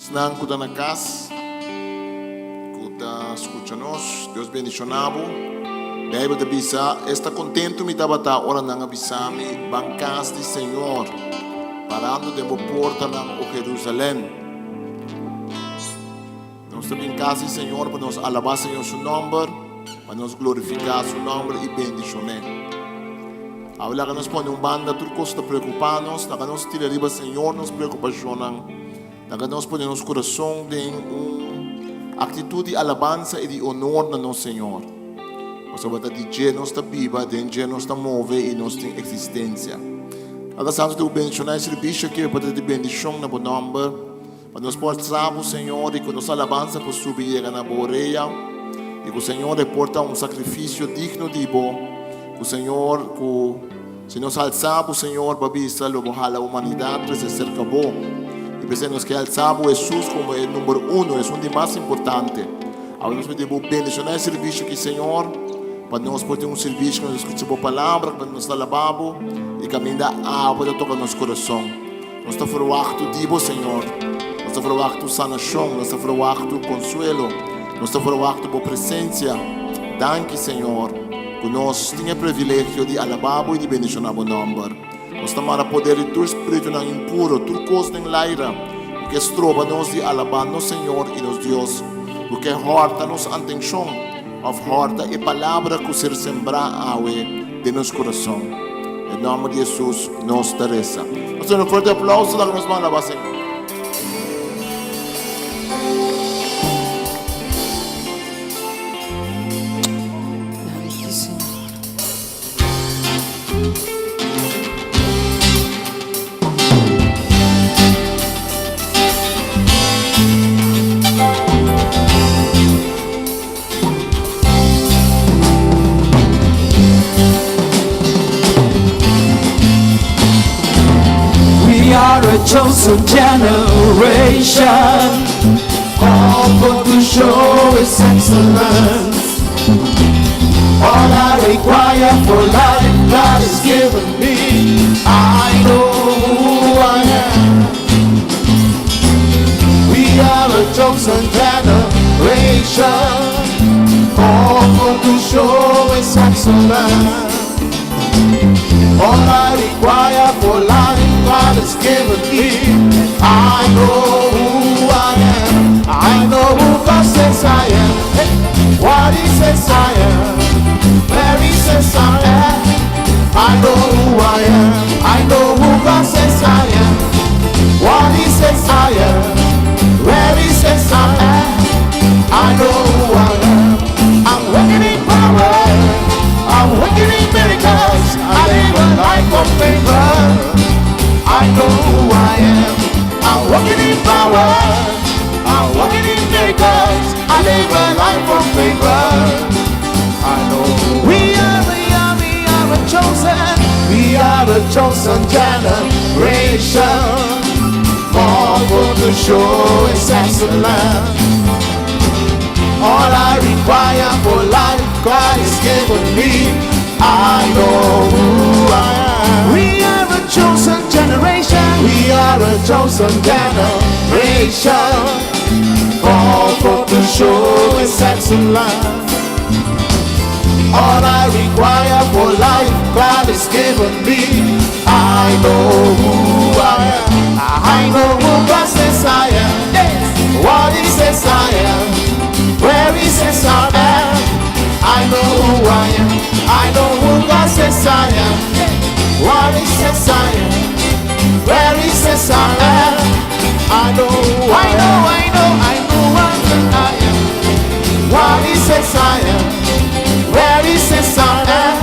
Esnan ku ta na kas, ku ta skucha nos, Dios bendishoná bo. Beibel ta bisa, Esta kontentu mi tabata ora nan a bisa mi, Ban kas di Señor, parando den bo portanan, o Jerusalèm. Nos ta bin kas di Señor pa nos alabá Señor su nòmber, pa nos glorifiká su nòmber i bendishon'é. Awe laga nos pone un banda tur kos ku ta preokupá nos, laga nos tira riba Señor nos preokupashonnan. Laga nos pone nos kurason den un aktitut di alabansa i di onor na nos Señor, pasobra ta di dje nos ta biba, den dje nos ta move i nos tin eksistensia. Tata Santu, ta bendishoná e sirbisio aki pa ta di bendishon na bo nòmber, pa nos por sa bo, Señor, i ku nos alabansa por subi yega na bo orea, i ku, Señor, e por ta un sakrifisio digno di bo, ku, Señor, ku. Si nos alsa bo, Señor, bo a bisa lo bo hala humanidat trese serka bo. I p'esei nos ke alsa bo Hesus komo e number uno, esun di mas importante. Awe nos pidi bo bendishoná e servisio aki, Señor, pa nos por tin un servisio ku nos ta skucha bo palabra, ku nos ta alabá bo i kaminda abo ta toka nos kurason. Nos ta ferwachtu di bo, Señor. Nos ta ferwachtu sanashon, nos ta ferwachtu konsuelo, nos ta ferwachtu bo presensia. Danki, Señor, ku nos tin e privilegio di alabá bo i di bendishoná bo nòmber. Nos ta mara poder di tur spiritunan impuro, tur kos den laira ku ke stroba nos di alabá nos Señor i nos Dios, ku ke hòrta nos antenshon òf hòrta e palabra ku ser sembrá awe den nos kurason. Den nòmber di Hesus nos ta resa. Nos duna un fuerte aplauso laga nos ban alabá Señor. Danki, Señor. We are a chosen generation, called for to show His excellence. All I require for life, God has given me. I know who I am. We are a chosen generation, called for to show His excellence. All I require for life, God has given me. I know who I am. I know who God says I am. Hey, what He says I am. Where He says I am. I know who I am. I know who God says I am. What He says I am. Where He says I am. I know who I am. I'm walking in power. I'm walking in miracles. I live a life of favor. I know who I am. I'm walking in power. I'm walking in miracles. I live a life of favor. I know we are the army, are a chosen. We are a chosen generation. Called to show His excellence. All I require for life, God has given me. I know who I am. We are a chosen generation. We are a chosen generation. Called for to show His excellence. All I require for life, God has given me. I know who I am. I know who God says I am. What He says I am. Where He says I am. I know who I am. I know who God says I am. What He says I am. Where He says I am. I know who I know, I know, I know what I am. What He says I am. Where He says I am.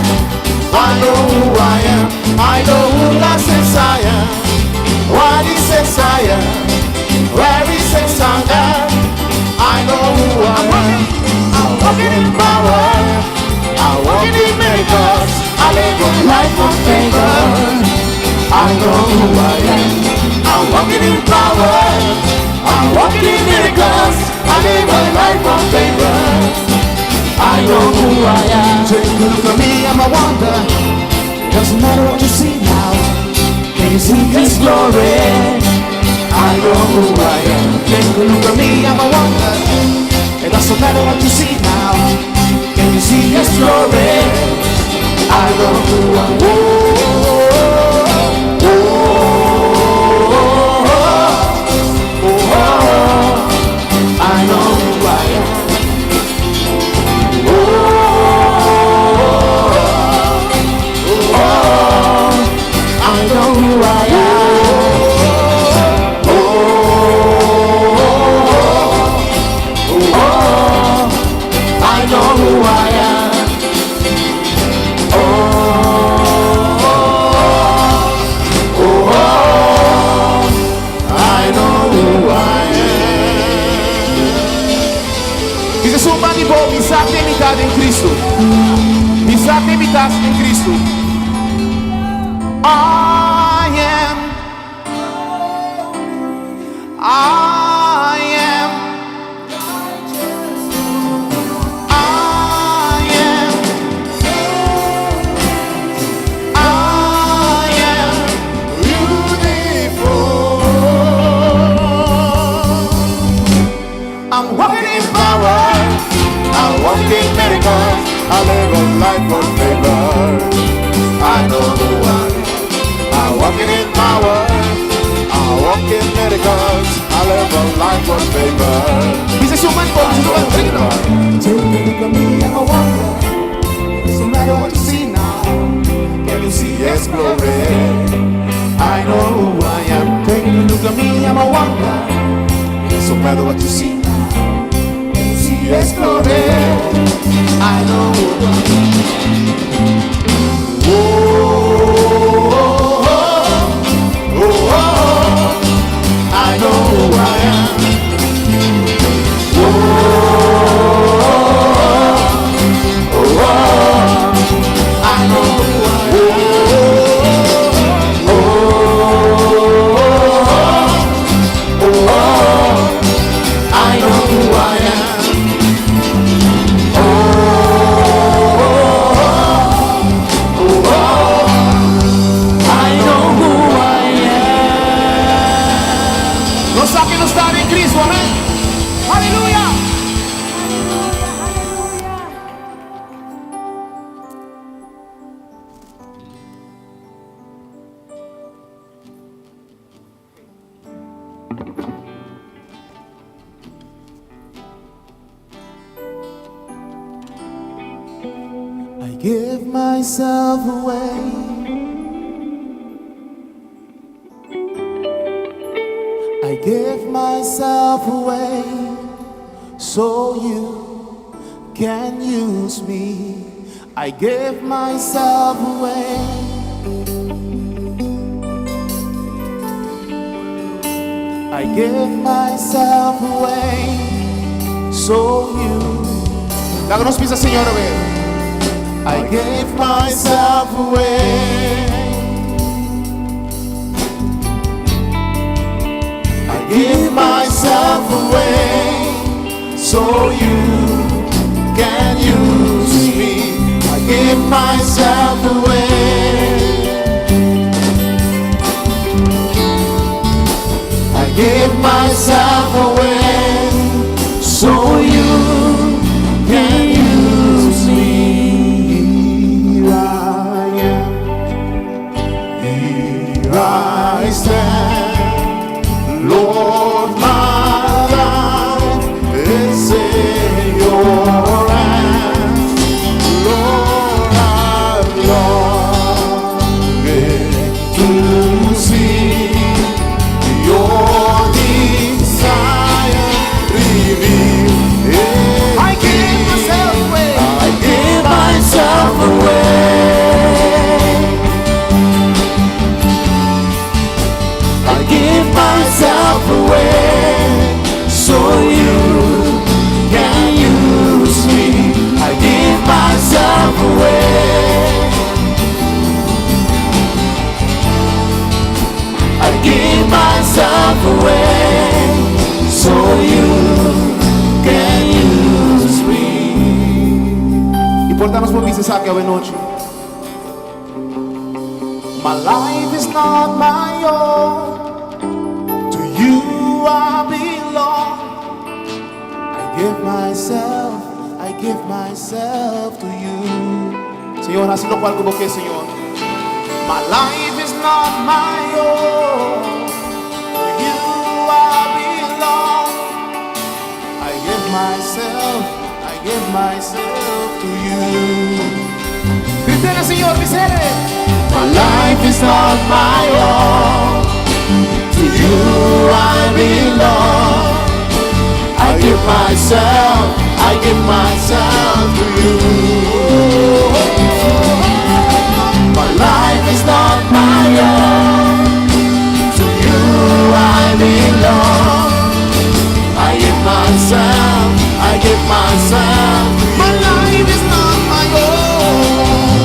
I know who I am. I know who God says I am. What He says I am. Where He says I am. I know who I am. I'm walking in power. I'm walking in miracles. I live a life of favor. I know who I am. I'm walking in power. I'm walking in miracles. I live a life of favor. I know who I am. Take a look at me, I'm a wonder. Doesn't matter what you see now. Can you see His glory? I know who I am. Take a who I am. Oh, oh, oh, oh, oh, I know who I am. Oh, oh, oh, I know who I am. Oh, oh, oh, I know who I am. Oh, oh, oh, I know who I am. Bisa esun banda di bo, Mi sa ken mi ta den Kristu. Mi sa ken mi ta den Kristu. I am. I am. I am. I am beautiful. I'm walking in power. I walk in miracles. I live a life of favor. I know who I am. I walk in power. I walk in miracles. I live a life of favor. Bisa esun banda di bo, bisa esun banda di bo. Take a look at me, I'm a wonder. Doesn't matter what you see now. Can you see His glory? I know who I am. Take a look at me, I'm a wonder. Doesn't matter what you see now. Can you see His glory? I know who I am. Oh, oh, oh, oh, oh, I know who I am. I know who I am. Oh, oh, oh, I know who I am. Oh, oh, oh, I know who I am. Nos sa ken nos ta den Kristu, amèn? Aleluya! Aleluya, aleluya. I give myself away. I give myself away so you can use me. I give myself away. I give myself away so you. Laga nos bisa Señor awe. I give myself away. I give myself away so you can use me. I give myself away. I give myself away so you can use me. Here I am, here I stand. Lord, my life is in your hands. Lord, I'm longing to see your desire revealed. I give myself away. I give myself away. I give myself away so you can use me. I give myself away. I give myself away so you can use me. I por ta nos por bisa esaki awe nochi. My life is not my own. To you I belong. I give myself, I give myself to you. Señor, hasi lokual ku bo ke, Señor. My life is not my own, to you I belong. I give myself, I give myself to you. Grit'é, Señor, bis'é. My life is not my own. To you I belong. I give myself, I give myself to you. My life is not my own. To you I belong. I give myself, I give myself to you. My life is not my own.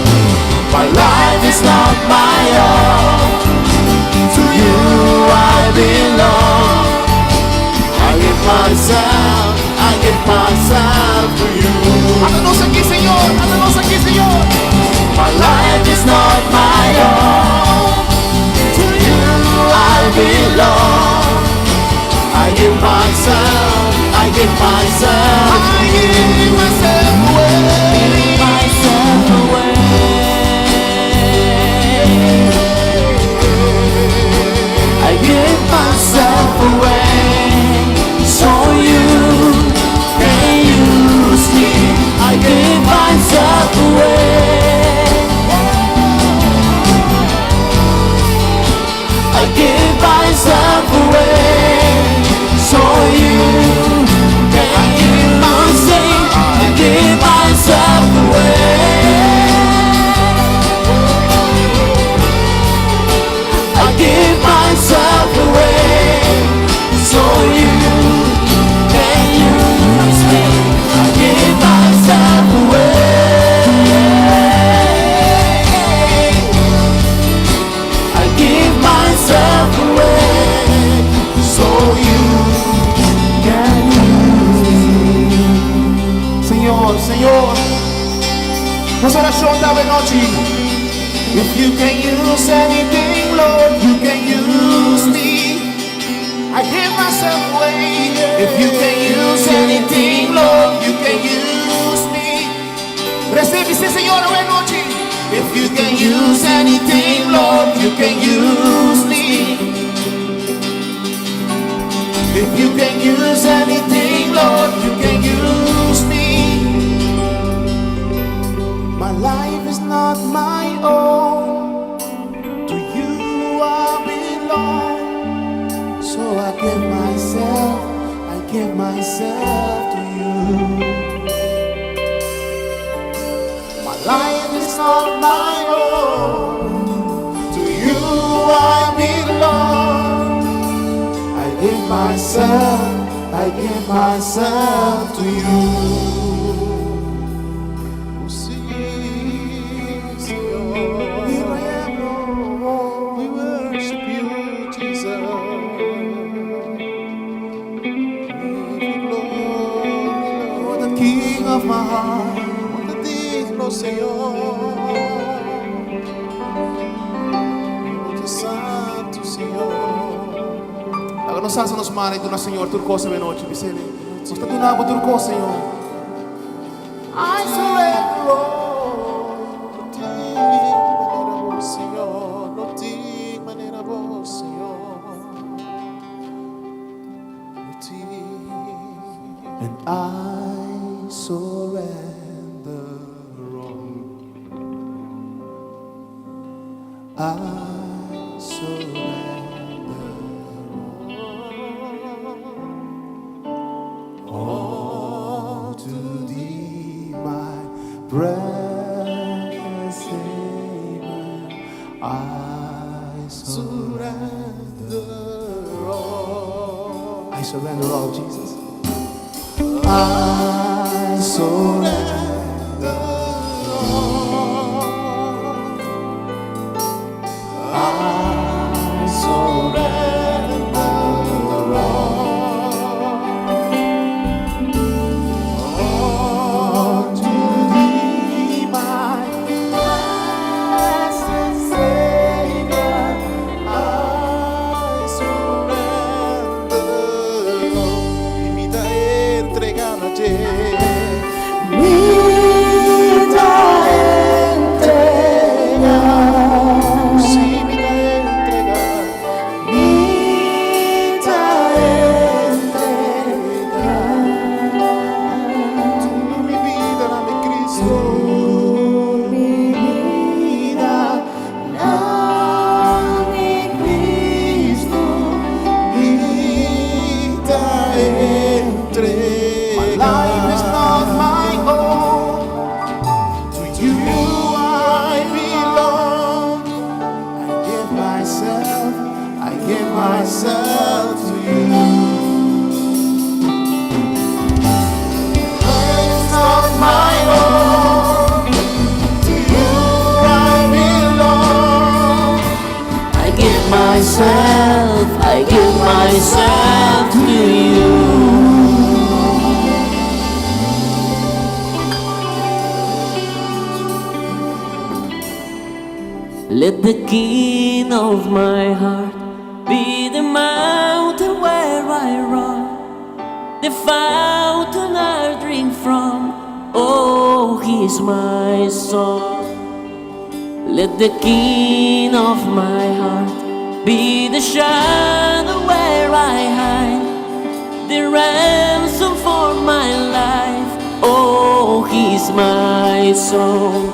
My life is not my own. To you I belong. I give myself, I give myself to you. Ata nos aki, Señor. Ata nos aki, Señor. My life is not my own. To you I belong. I give myself, I give myself. I give myself away. Myself away. I give myself away so you can use me. I give myself away. I give myself away so you can use me. I give myself away. I give myself away so you can use me. I give myself away. I give myself away So you can use me. Señor, Señor. Nos orashon ta awe nochi. If you can use anything, Lord, you can use me. I give myself away. If you can use anything, Lord, you can use me. Risibí, Señor, awe nochi. If you can use anything, Lord, you can use me. If you can use anything, Lord, you can use me. My life is not my own. To you I belong. So I give myself, I give myself to you. My life is not my own. To you I belong. I give myself, I give myself to you. Sí, Señor. We worship you, Jesus. Give you glory, You're the king of my heart. Lord. Te digno, Señor. Te santu, Señor. Laga nos alsa nos man i duna Señor tur kos awe nochi, bis'é. Nos ta duna bo tur kos, Señor. I surrender all. No tin manera bo, Señor. No tin manera bo, Señor. No tin. And I surrender all. I surrender all to thee, my precious Savior. I surrender all. I surrender all, Jesus. I surrender all. I surrender all. All to thee, my blessed Savior. I surrender all. I mi ta entregá na dje. Mi myself, I give myself to you. Let the king of my heart be the mountain where I run, the fountain I drink from. Oh, he's my song. Let the king of my heart be the shadow where I hide, the ransom for my life. Oh, he's my song.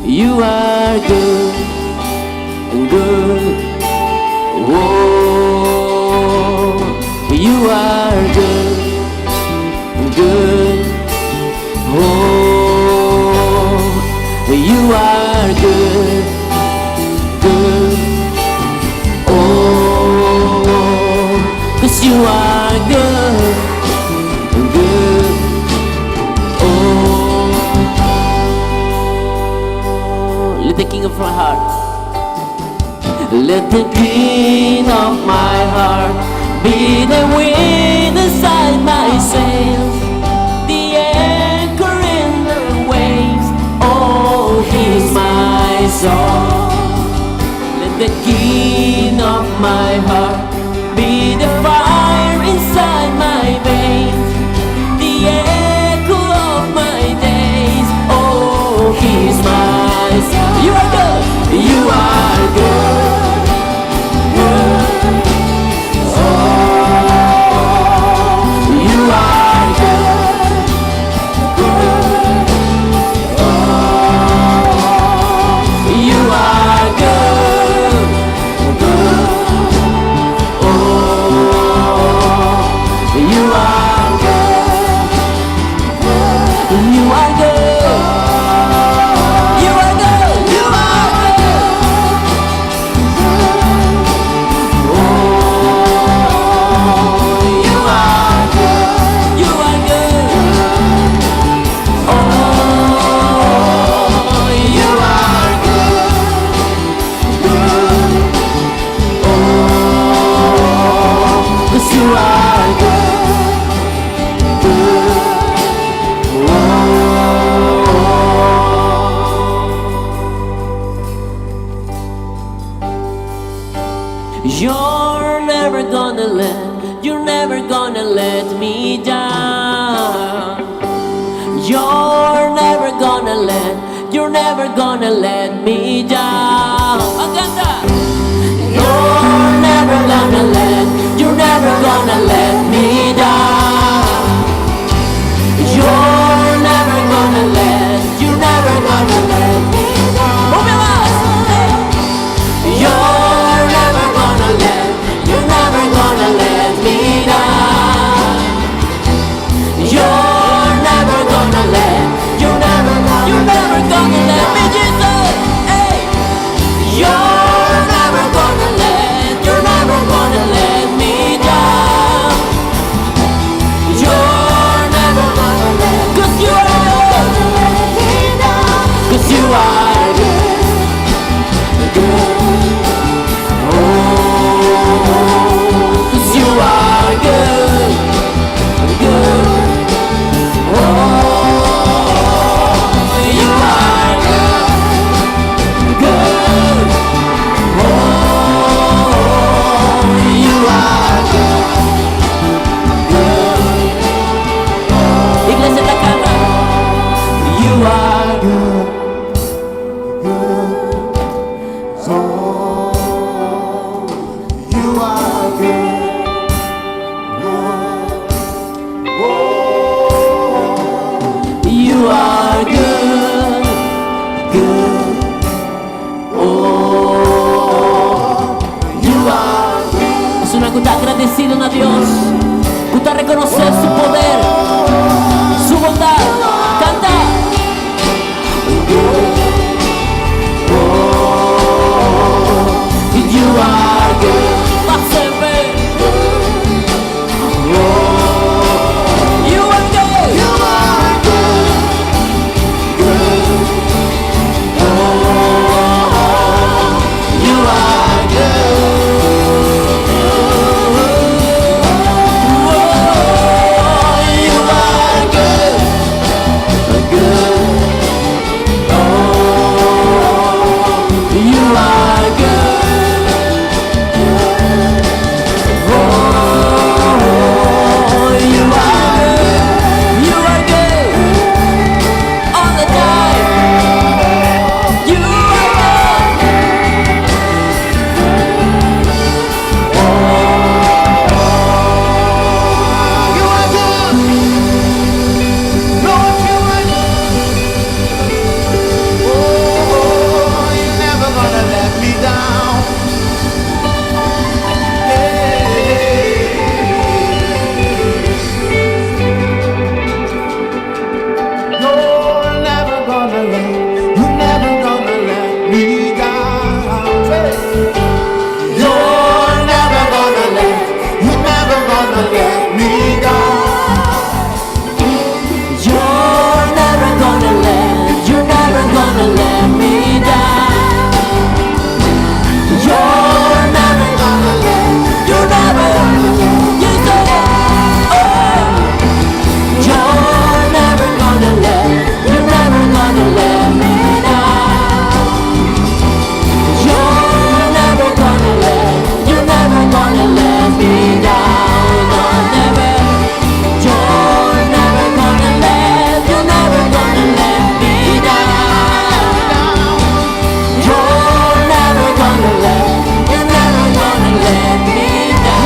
You are good and good. Oh, you are good, good. Oh, you are good, good. Oh, 'cause you are good, good. Oh, let the king of my heart. Let the king of my heart be the wind inside my sails, the anchor in the waves. Oh, he's my song. Let the king of my heart be the fire inside my veins, the echo of my days. Oh, he's my song. You are good. You are good. Good. Oh, you are good. Good. Oh, you are good. Good. Oh, you are good. You are good. You are good. You are good. Oh, you are good. You are good. Oh, you are good. Good. Oh, 'cause you are good. Good. Oh. You're never gonna let, you're never gonna let me down. You're never gonna let, you're never gonna let me down. Ang ganda! You're never gonna let, you're never gonna let me down. You're never gonna let, you're never gonna let me down. Move your eyes! You're never gonna let, you're never gonna let me down. You're never gonna let, you're never, you're never gonna let me, Jesus. Hey, you're never gonna let, you're never gonna let me down. You're never gonna let, 'cause you're good, 'cause you are good, good. Oh, 'cause you are good, good. Oh, you are good, good. Oh, you are good, good. Iglesia la canta. You are good. You are good. You are good, good. Oh, you are good. Esun ku ta agradesido na Dios, ku ta rekonosé su poder, su bondat. Kanta. Good. Oh, you are good. Pa semper. Oh, you are good. You are good. You are good. gonna let me down. You're never gonna let, you're never gonna let me down. You're never gonna let, you're never, you said it. Oh, you're never gonna let, you're never gonna let me down. You're never gonna let, you're never gonna let me down. No, never. You're never gonna let, you're never gonna let me down. You're never gonna let, you're never gonna let me down.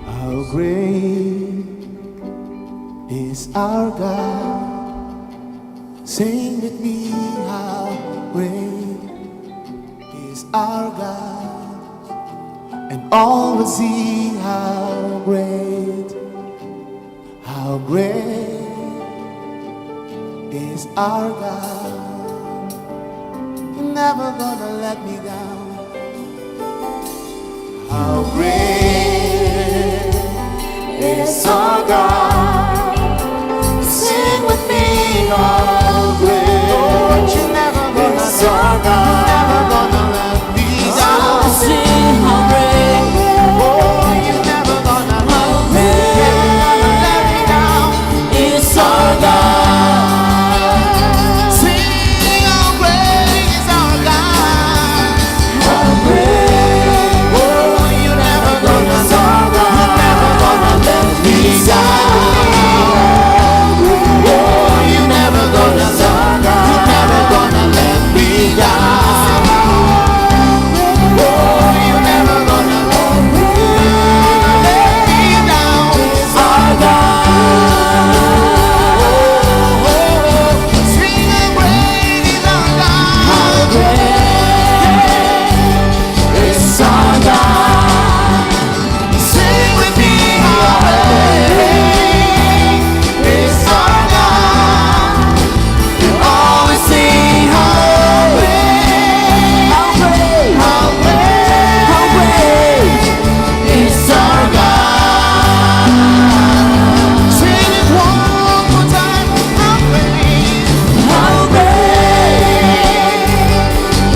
How great is our God? Sing with me, how great is our God? And all will see how great is our God. You're never gonna let me down. How great is our God? Sing with me, how great you're never gonna, is our God. Never gonna let me down. Sing how great, Oh, you're never gonna, how never gonna let me great down. is our God. Sing how great is our God. How great Oh, you're never gonna, you're never gonna let me down. Oh, you're never gonna, you're never gonna let me down. Oh, you're never gonna let me down. our God. Sing how great is our God. Great is our God. Sing with me, how great is our God. You always sing how great, How great, how great, how great is our God. Sing it one more time. How great, How great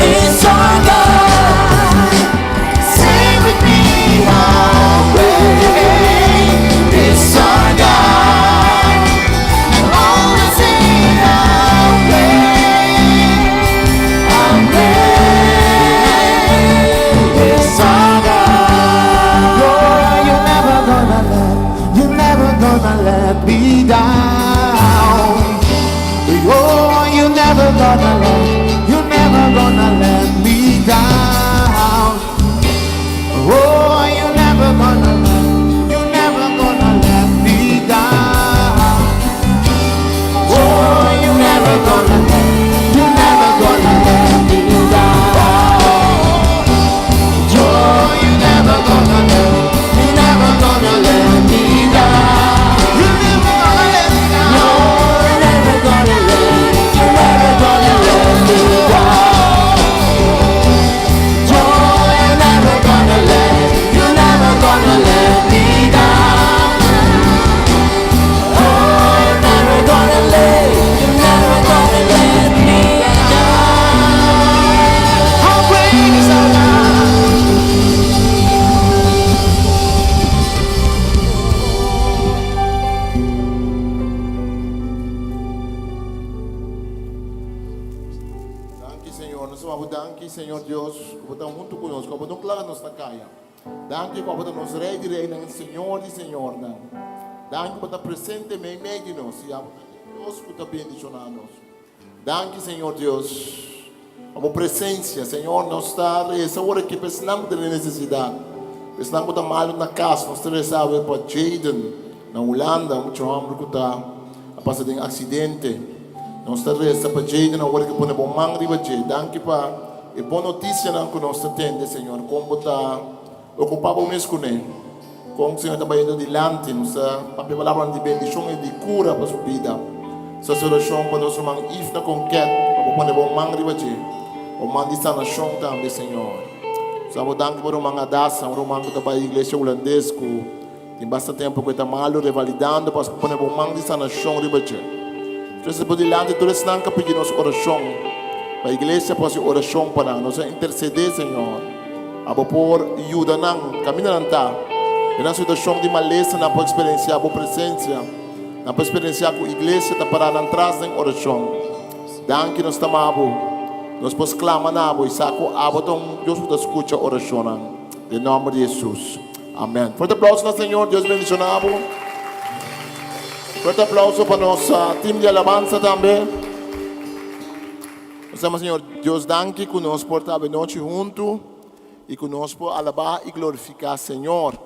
is our God. Sing with me, how great Is our God. And all will sing, how great, How great is our God. Oh, you're never gonna let, you're never gonna let me down. Oh, you're never gonna let, you're never gonna let me down. Oh, you're never gonna let, you're never gonna let me down. Oh, you're never gonna let, you're never gonna let me down. Oh, you're never gonna let, you're never gonna let me down. you're never gonna let me down. You're never gonna let, you're never gonna let me down. You're never gonna let, you're never gonna let me down. Oh, you're never gonna let, you're never gonna let me down. How great is our God? Danki, Señor. Nos ta danki, Señor Dios, ku Bo ta huntu ku nos, ku Bo no ta laga nos na kaya. Danki ku Bo ta nos Rei di Reinan, Señor di Señornan. Danki ku Bo ta presente meimei di nos. I Dios ku ta bendishoná nos. Danki, Señor Dios. Pa Bo presensia, Señor, nos ta resa awor aki pa esnan ku tin nesesidat. Esnan ku ta malu na kas, nos ta resa pa Jaden na Hulanda, mucha hòmber ku ta a pasa den aksidente. Nos ta resa pa Jayden awor ke pone bo man riba dje. Danki pa e bon notisianan ku nos ta tende, Señor. Kon bo ta okupá bo mes kuné. Kon Señor ta bayendo dilanti. Nos ta papia palabranan di bendishon i di kura pa su bida. Nos ta hasi orashon pa nos ruman Ifna Konket, pa bo pone bo man riba dje. Bo man di sanashon tambe, Señor. Nos ta bo danki pa ruman Adasa, un ruman ku ta bai iglesia hulandes ku. Tin basta tempu ku e ta malu revalidando pa pone bo man di sanashon riba dje. Trese bo dilanti tur esnan ku a pidi nos orashon. Pa iglesia por hasi orashon pa nan. Nos a intersedé, Señor, abo por yuda nan kaminda nan ta. Den nan situashon di malesa nan por eksperensiá bo presensia. Nan por eksperensiá ku iglesia ta pará nan tras den orashon. Danki nos ta ama bo. Nos por sklama na bo i sa ku abo ta un Dios ku ta skucha orashonnan. Den nòmber di Hesus. Amen. Fuerte aplauso na Señor. Dios bendiciona bo. Fuerte aplauso pa nos team di alabanza tambe. Nos ama Señor Dios danki ku nos por ta nochi huntu i ku nos por alabá i glorifiká Señor.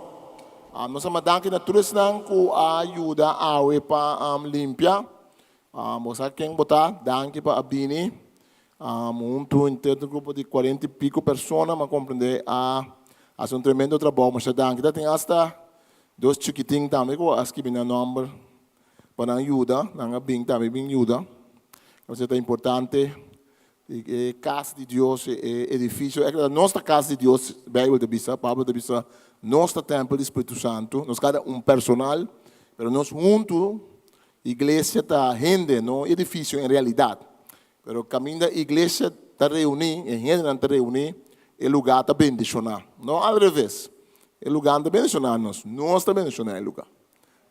Nos ama danki na tur esnan ku a yuda awe pa limpia. Bo sa ken bo ta? Danki pa a bini. Huntu henter un grupo di cuarenta y pico persona m'a comprende a haci un tremendo trabou. Masha danki. Ta tin hasta dos chikitin tambe cu a scribi nan nomber pa nan yuda. Nan a bin tambe bin yuda. Entonces ta importante e cas di Dios, e edificio. Nos ta cas di Dios, Bijbel ta bisa, Pablo ta bisa, nos ta tempel di Spiritu Santo. Nos cada un personal, pero nos huntu Iglesia ta hende, no edifisio en realidat. Pero kaminda iglesia ta reuní, e hendenan ta reuní, e lugá ta bendishoná. No al reves. E lugá no ta bendishoná nos, nos ta bendishoná e lugá.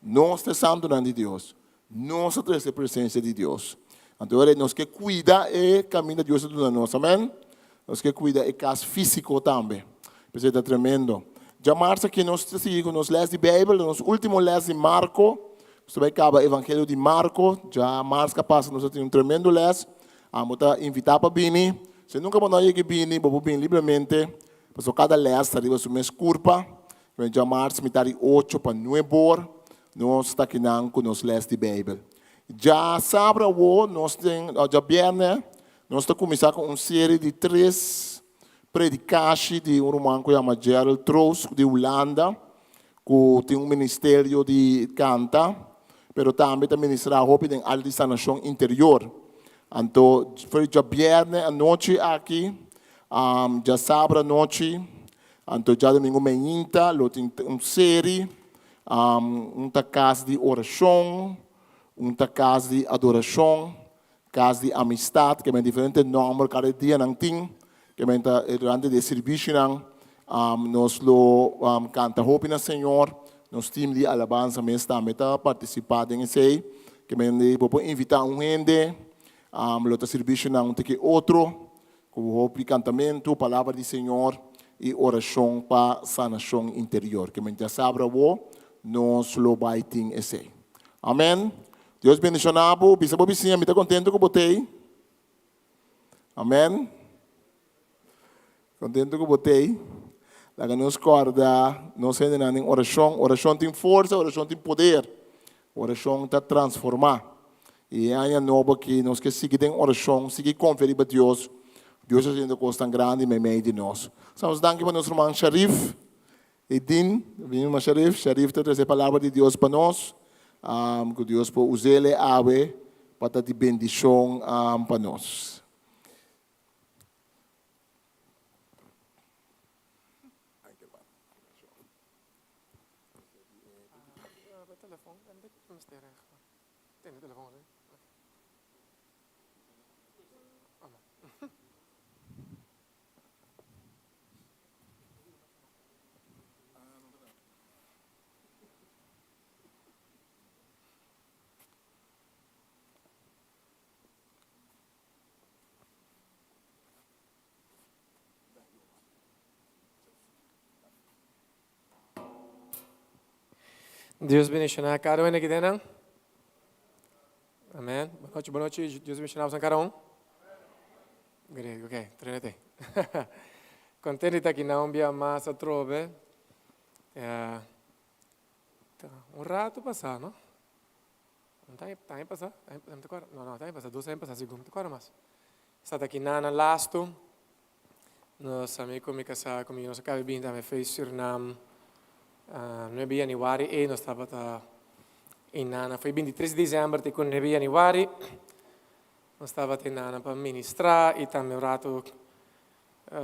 Nos ta e santunan di Dios. Nos ta trese e presensia di Dios. Anto ora nos ke kuida e kaminda Dios a duna nos. Amen. Nos ke kuida e kas físiko tambe. P'esei ta tremendo. Djamars aki nos ta sigui ku nos lès di Beibel, nos último lès di Marko. Nos ta bai kaba Evangelio di Marko. Djamars ka pasa nos a tin un tremendo lès. Amo ta invitá pa bini. Si nunka bo no a yega bini, bo por bini libremente, pasobra kada lès ta riba su mes kurpa. Djamars mitar di ocho pa nuebor nos ta kinan ku nos lès di Beibel. Djasabra awo nos tin, djabièrnè Nos ta kuminsá ku un serie di tres predikashi di un ruman ku yama Gerald Troost di Hulanda, ku tin un ministerio di kanta, pero tambe ta ministrá hopi den área di sanashon interior. Anto for di djabièrnè anochi aki, djasabra anochi, anto djadumingu meinta lo tin un serie, un ta kas di orashon, un ta kas di adorashon, Kas di Amistad, ke men diferente nòmber kada e dianan tin, ke men ta durante di e sirbishinan nos lo kanta hopi na Señor, nos team di alabansa mes tambe ta partisipá den esei, ke men di bo por invitá un hende, lo ta sirbishinan un tiki otro, ku hopi kantamentu, palabra di Señor i orashon pa sanashon interior, ke men djasabra awo nos lo bai tin esei. Amen. Dios bendiciona bo. Bisa bo bisiña, mi ta contento cu bo t'ey. Amen. Contento cu bo t'ey. Laga nos corda nos hendenan den oracion. Oracion tin forsa, oracion tin poder. Oracion ta transforma. Y e aña nobo aki nos ke sigui den oracion, sigui confia riba Dios. Dios ta haciendo cosnan grandi meimei di nos. Estamos danki pa nos ruman Sharif. E din, bini ma Sharif, Sharif ta trese palabra di Dios pa nos, ku Dios por us'el e awe pa ta di bendishon pa nos. Dios bendiciona cada uno aquí denan. Amen. Buenas noches, buenas noches. Dios bendiciona a cada uno. Great, ok, trenete. Contento di ta aki na un bia mas atrobe. Un rato pasá, no? No ta aña pasá? No ta kòrda. No, no ta aña pasá, dos aña pasá sigur, no ta kòrda mas. Sa ta aki na lastu, nos ami ku mi kasá ku mi nos a kaba di bini tambe for Surinam nuebe di yanüari ei nos tabata einan for bintitres di desèmber te ku nuebe di yanüari nos tabata einan pa ministrá i tambe un ratu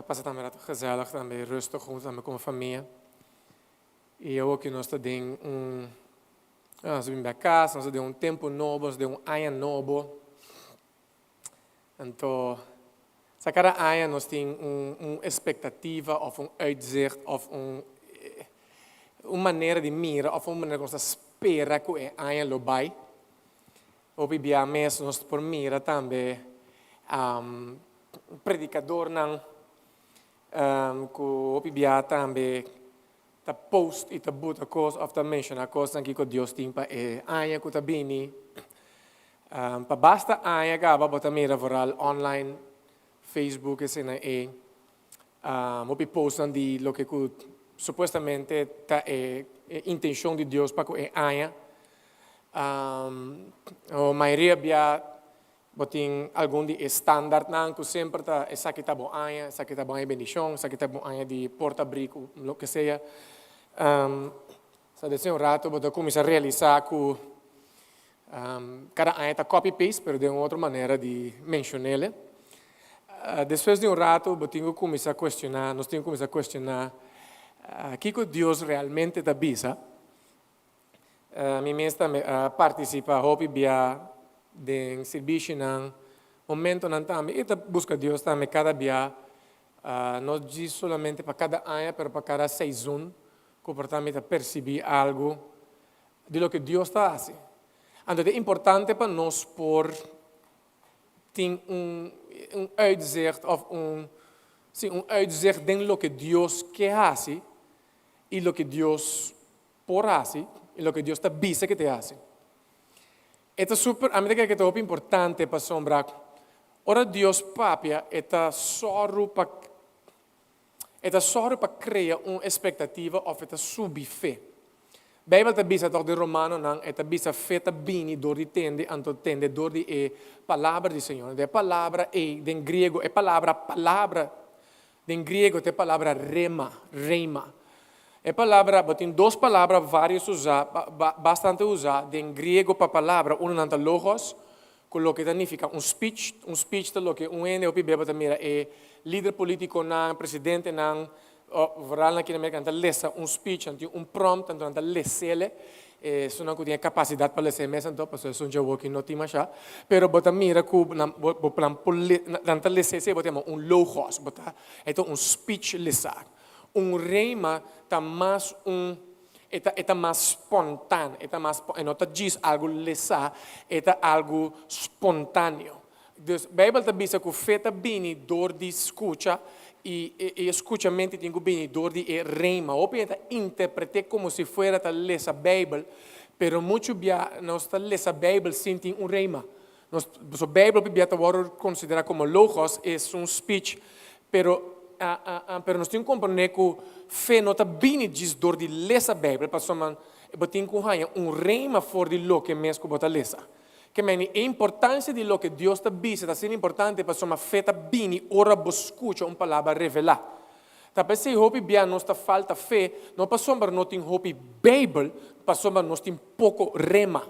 pasa tambe un ratu gezellig tambe rustig huntu tambe komo famia. I awoki nos ta den un nos a bin bek kas, nos ta den un tempu nobo, nos ta den un aña nobo. Anto, sa kada aña nos tin un un espektativa òf un uitzicht òf un un manera di mira òf un manera ku nos ta spera ku e aña lo bai. Hopi bia mes nos por mira tambe predikadornan ku hopi bia tambe ta post i ta buta kos òf ta menshoná kosnan kiko Dios tin pa e aña ku ta bini. Pa basta aña kaba bo ta mira vooral online, Facebook esei ei, hopi postnan di loke ku supuestamente ta e intenshon di Dios pa ku e aña. Mayoria bia Bo tin algun di e standaardnan ku semper ta esaki ta bo aña, esaki ta bo aña di bendishon, esaki ta bo aña di porta abrí ku loke sea. Sa desde un rato bo ta kuminsá realisá ku kada aña ta copy paste pero den un otro manera di menshon'el. Despues di un rato bo tin ku kuminsá kuestioná, nos tin ku kuminsá kuestioná kiko Dios realmente ta bisa. Mi mes tambe a participa hopi bia den sirbishinan, momentonan tambe i ta busca Dios tambe cada bia, no djis solamente pa cada aña pero pa cada seizoen cu por ta mi ta percibi algo di loke Dios ta haci. Anto ta importante pa nos por tin un un uitzicht of un si un uitzicht den loke Dios ke haci i loke Dios por hasi i loke Dios ta bisa ke ta hasi. E ta super, ami ta kere ke ta hopi importante pasobra ora Dios papia e ta sòru pa e ta sòru pa krea un espektativa òf e ta subi fe. Beibel ta bisa tòg den Romanonan e ta bisa fe ta bini dor di tende anto tende dor di e palabra di Señor. Anto e palabra ei den griego e palabra palabra Den griego ta e palabra rema, rhema. E palabra, bo tin dos palabra varios usá, bastante usá den griego pa palabra, uno nan ta logos, ku loke ta nifiká un speech, un speech ta loke un hende hopi bia bo ta mira e lider politikonan, presidentenan, vooral aki na Merka nan ta lesa un speech, nan tin un prompt, anto nan ta les'ele, Esunnan ku tin e kapasidat pa lesa e mes anto, pasobra esun djawoki no tin mashá. Pero bo ta mira ku nan bo bo nan por le nan ta lesa esei bo ta yama un logos, bo ta e ta un speech lesá. Un rema ta mas un e ta e ta mas spontan, e ta mas e no ta djis algu lesá, e ta algu spontáneo. Dus Beibel ta bisa ku fe ta bini dor di skucha i e skuchamentu tin ku bini dor di e rema. Hopi hende ta interpret'é komo si fuera ta lesa Beibel, pero muchu bia nos ta lesa Beibel sin tin un rema. Nos, pasobra Beibel hopi bia ta wòrdu konsiderá komo logos, es un speech, pero pero nos tin ku komprendé ku fe no ta bini djis dor di lesa Beibel, pasobra bo tin ku haña un rema for di loke mes ku bo ta lesa. Ke meni, e importansia di loke Dios ta bisa ta asina importante pasobra fe ta bini ora bo skucha un palabra revelá. Ta p'esei hopi bia nos ta falta fe, no pasobra no tin hopi Beibel, pasobra nos tin poko rema.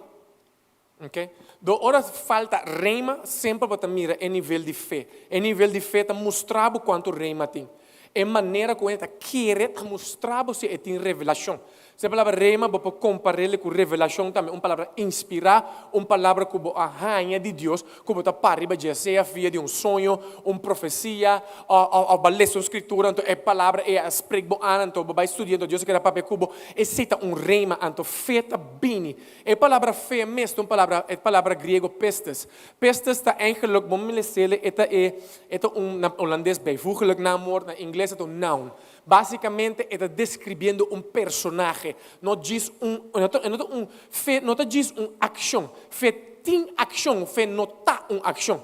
Oke? Do ora falta rema, semper bo ta mira e nivel di fe. E nivel di fe ta mustra bo kuantu rema tin. E manera ku hende ta kere ta mustra bo si e tin revelashon. Si e palabra rema bo por kompar'el ku revelashon tambe, un palabra inspirá, un palabra ku bo a haña di Dios, ku bo ta para riba dje, sea via di un soño, un profesia, òf bo a lesa un skritura, anto e palabra ei a sprek bo an, anto bo bai studia, anto Dios a keda papia ku bo. Esei ta un rema, anto fe ta bini. E palabra fe mes ta un palabra, e palabra griego pistis. Pistis ta eigenlijk, bo mester e ta e, e ta un, na holandes bijvoeglijk naamwoord, na ingles e ta un noun. Básicamente e ta describiendo un personahe, no djis un, no ta, no ta un, fe no ta djis un accion. Fe tin accion, fe no ta un accion.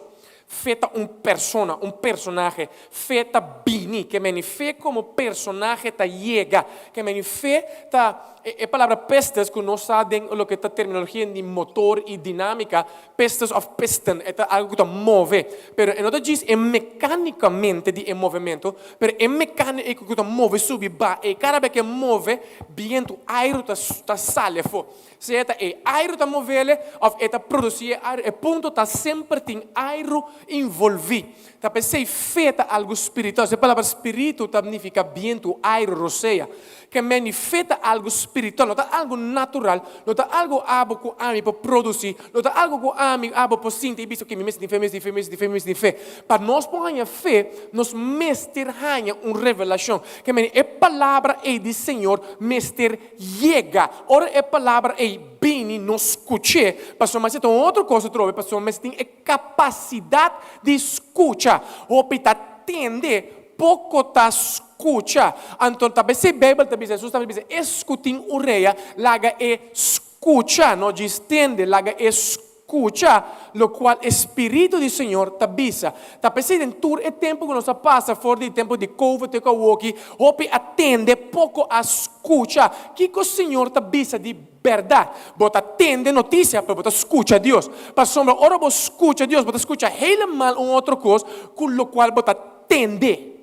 Fe ta un persona, un personahe. Fe ta bini. Ke meni fe komo personahe ta yega. Ke meni fe ta, e palabra pistis ku nos sa den loke ta terminologia di motor i dinámika, pistis òf piston, e ta algu ku ta move. Pero e no ta djis e mekanikamente di e movementu, pero e mekániko ku ta move subi baha, e kada bes ku e move, bientu, airu ta ta sali afó. Sea ta e airu ta movele òf e ta produsí e airu, e punto ta semper tin airu involví. Ta p'esei fe ta algu spiritual. E palabra spiritu ta nifiká bientu, airu, rosea. Ke meni fe ta algu spiritual, no ta algu natural, no ta algu abo ku ami por produsí, no ta algu ku ami, abo por sinti i bisa, oke, mi mester tin fe, mi mester tin fe, mi mester tin fe, mi mester tin fe. Pa nos por haña fe, nos mester haña un revelashon. Ke meni e palabra ei di Señor mester Yega. Ora e palabra ei bini, nos skuch'é, pasobra mester ta un otro kos atrobe, pasobra mester tin e kapasidat di skucha. Hopi ta tende, poko ta skucha. Anto ta bes e Beibel ta bisa, Hesus ta bisa, Es ku tin orea, laga e skucha, no djis tende, laga e skucha. Skucha lokual e Spiritu di Señor ta bisa. Ta p'esei den tur e tempu ku nos a pasa for di tempu di Covid te ku awoki, hopi a tende, poko a skucha. Kiko Señor ta bisa di bèrdat? Bo ta tende notisia, pero bo ta skucha Dios. Pasobra ora bo skucha Dios, bo ta skucha helemaal un otro kos ku lokual bo ta tende.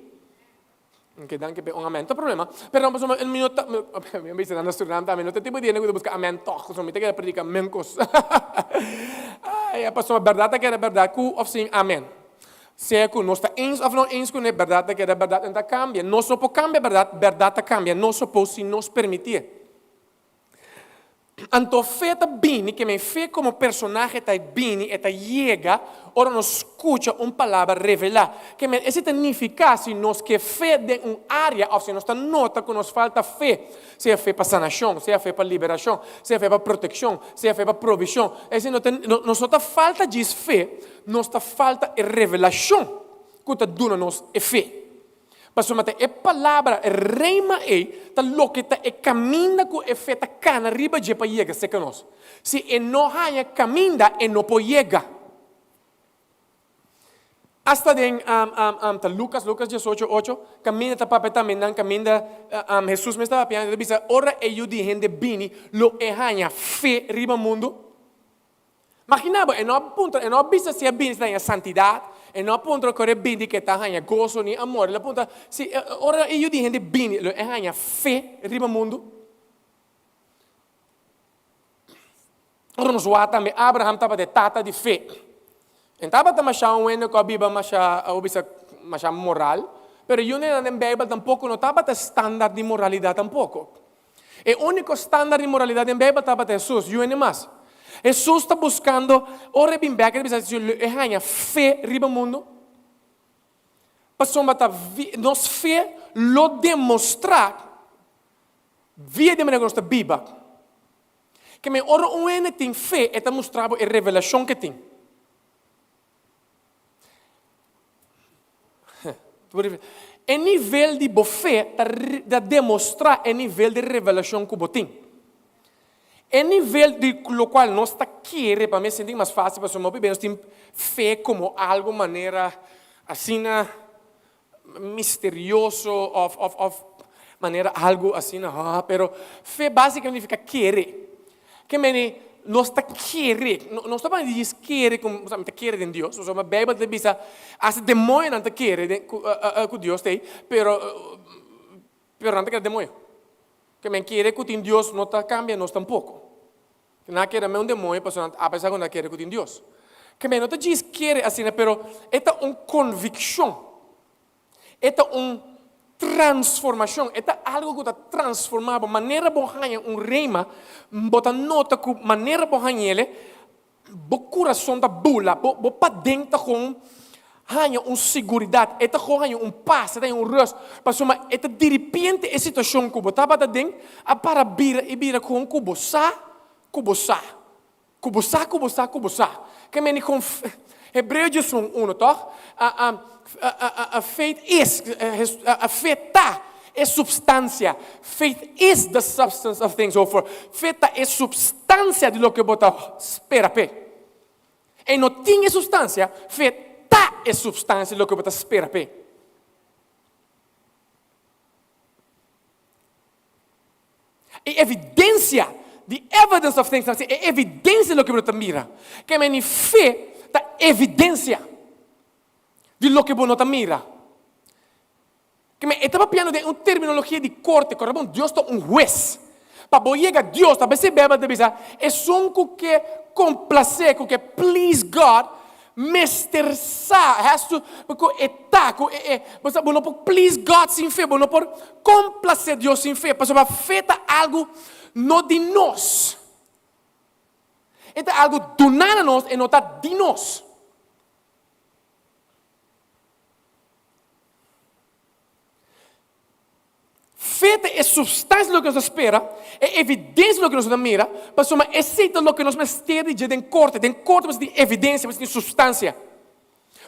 Ok, danki p'e un amen. Ta problema. Pero no pasobra mi no ta, mi a bisa nan na Surinam tambe, no ta tipo di hende ku ta buska amen tòg, pasobra mi ta keda predika men kos. Ai, pasobra bèrdat ta keda bèrdat ku òf sin amen. Sea ku nos ta eens òf no eens kuné, bèrdat ta keda bèrdat, e no ta kambia. Nos no por kambia bèrdat, bèrdat ta kambia nos por si nos permitié. Anto fe ta bini, ke men fe komo personahe ta bini, e ta yega ora nos skucha un palabra revelá. Ke men esei ta nifiká si nos ke fe den un área òf si nos ta nota ku nos falta fe, sea fe pa sanashon, sea fe pa liberashon, sea fe pa protekshon, sea fe pa provishon, esei no ta, nos no ta falta djis fe, nos ta falta e revelashon ku ta duna nos e fe. Pasobra ta e palabra, e rema ei, ta loke ta e kaminda ku e fe ta kana riba dje pa yega serka nos. Si e no haña kaminda, e no por yega. Asta den ta Lukas, Lukas diesocho ocho, kaminda ta papia tambe nan kaminda Hesus mes ta papia, e ta bisa, ora e Yu di hende bini, lo e haña fe riba mundu? Magina bo, e no a puntra, e no a bisa si a bini si ta haña santidat, e no a puntra ku ora e bini ke ta haña goso ni amor, el a puntra si ora e Yu di hende bini lo e haña fe riba mundu? Ora nos wak tambe Abraham tabata e tata di fe. E tabata masha un hende ku a biba masha, a bisa masha moral, pero yu nenan den Beibel tampoko no tabata standaard di moralidat tampoko. E úniko standaard di moralidat den Beibel tabata Hesus, yu hende mas. Hesus ta buskando, ora e bin bèk e ta bisa si lo e haña fe riba mundu. Pasobra ta nos fe lo demostrá via di e manera ku nos ta biba. Ke men ora un hende tin fe e ta mustra bo e revelashon ku e tin. E nivel di bo fe ta demostrá e nivel di revelashon ku bo tin. E nivel di lokual nos ta kere, pa mi sinti mas fásil pasobra hopi bes nos tin fe komo algu manera asina misterioso òf òf òf manera algu asina ha pero fe básikamente nifiká kere. Ke mene nos ta kere, nos ta papia di djis kere ku mi ta kere den Dios, pasobra Beibel ta bisa asta demoñonan ta kere den ku ku Dios ta ei, pero pero nan ta kere demoño. Ke men kere ku tin Dios no ta kambia nos tampoko. Nan a kere men un demoño pasobra nan a apesar ku nan ta kere ku tin Dios. Ke men no ta djis kere asina pero e ta un konvikshon. E ta un transformashon, e ta algu ku ta transformá bo. Manera bo haña un rema, bo ta nota ku manera bo hañ'el, bo kurason ta bula, bo bo paden ta kon haña un siguridat, e ta kon haña un pas, e ta haña un rùst, pasobra e ta diripiente e situashon ku bo tabata den a para bira i bira kon ku bo sa ku bo sa. Ku bo sa, ku bo sa, ku bo sa. Ke meni kon Hebreo djesun uno, tòg? A faith is, a fe ta e supstansia. Faith is the substance of things hoped for. Fe ta e supstansia di loke bo ta spera p'e. E no tin e supstansia, fe ta. e supstansia di loke bo ta spera p'e. E evidensia, the evidence of things not seen, e evidensia di loke bo no ta mira. Ke meni fe ta evidensia di loke bo no ta mira. Ke men e ta papiando den un terminologia di korte, kòrda bon, Dios ta un hues. Pa bo yega Dios, ta bes e Beibel ta bisa, esun ku ke komplasé, ku ke please God, mester sa, has to, ku e ta, ku e, e, bo sa, bo no por please God sin fe, bo no por komplasé Dios sin fe, pasobra fe ta algu no di nos. E ta algu duná na nos, e no ta di nos. Fe ta e supstansia di loke nos ta spera, e evidensia di loke nos ta mira, pasobra esei ta loke nos mester di dje den korte. Den korte mester tin evidensia, mester tin supstansia.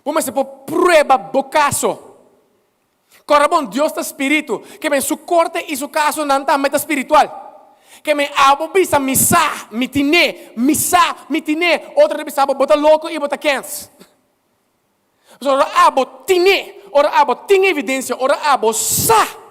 Bo mester por prueba bo kaso. Kòrda bon, Dios ta spiritu, ke men su korte i su kasonan tambe ta spiritual. Ke men abo bisa mi sa, mi tin'é, mi sa, mi tin'é, otro ta bisa bo, bo ta loko i bo ta kens. Pasobra ora abo tin'é, ora abo tin evidensia, ora abo sa.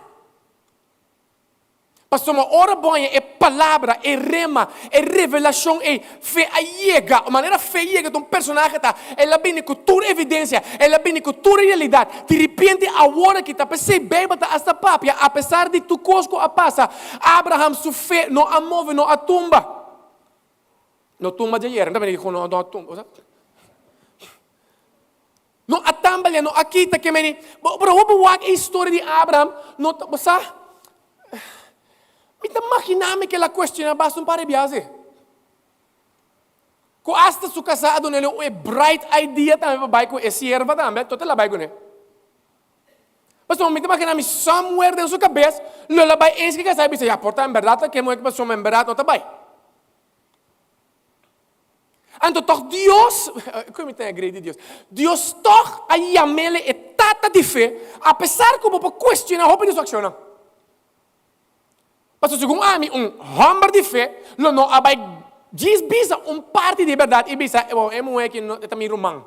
Pasobra ora bo haña e palabra, e rema, e revelashon ei, fe a yega. Manera fe yega ta un personahe ta, el a bini ku tur evidensia, el a bini ku tur realidat. Di ripiente awor aki ta p'esei Beibel ta asta papia, apesar di tur kos ku a pasa, Abraham su fe no a move, no a tumba. No tumba djayer, no ta bini ku no a tumba. No a tambalea, no a kita ke meni. Pero hopi wak e historia di Abraham, no ta, bo sa, mi ta magina mi ke el a cuestiona basta un par di biaha si. Ku asta su kasá a dun'el un e bright idea tambe pa bai ku e sierva tambe, tot el a bai kuné. Pasobra mi ta magina mi somewhere den su kabes lo el a bai eens ku e kasá i bisa, ya por ta en bèrdat ta ke muhé ku pasobra en bèrdat no ta bai. Anto tòg Dios, ku mi ta agree di Dios, Dios tòg a yam'el e tata di fe, apesar ku bo por kuestioná hopi di su akshonnan. Pasobra segun ami, un hòmber di fe lo no a bai djis bisa un parti di e bèrdat i bisa, bon, e muhé aki no, e ta mi ruman.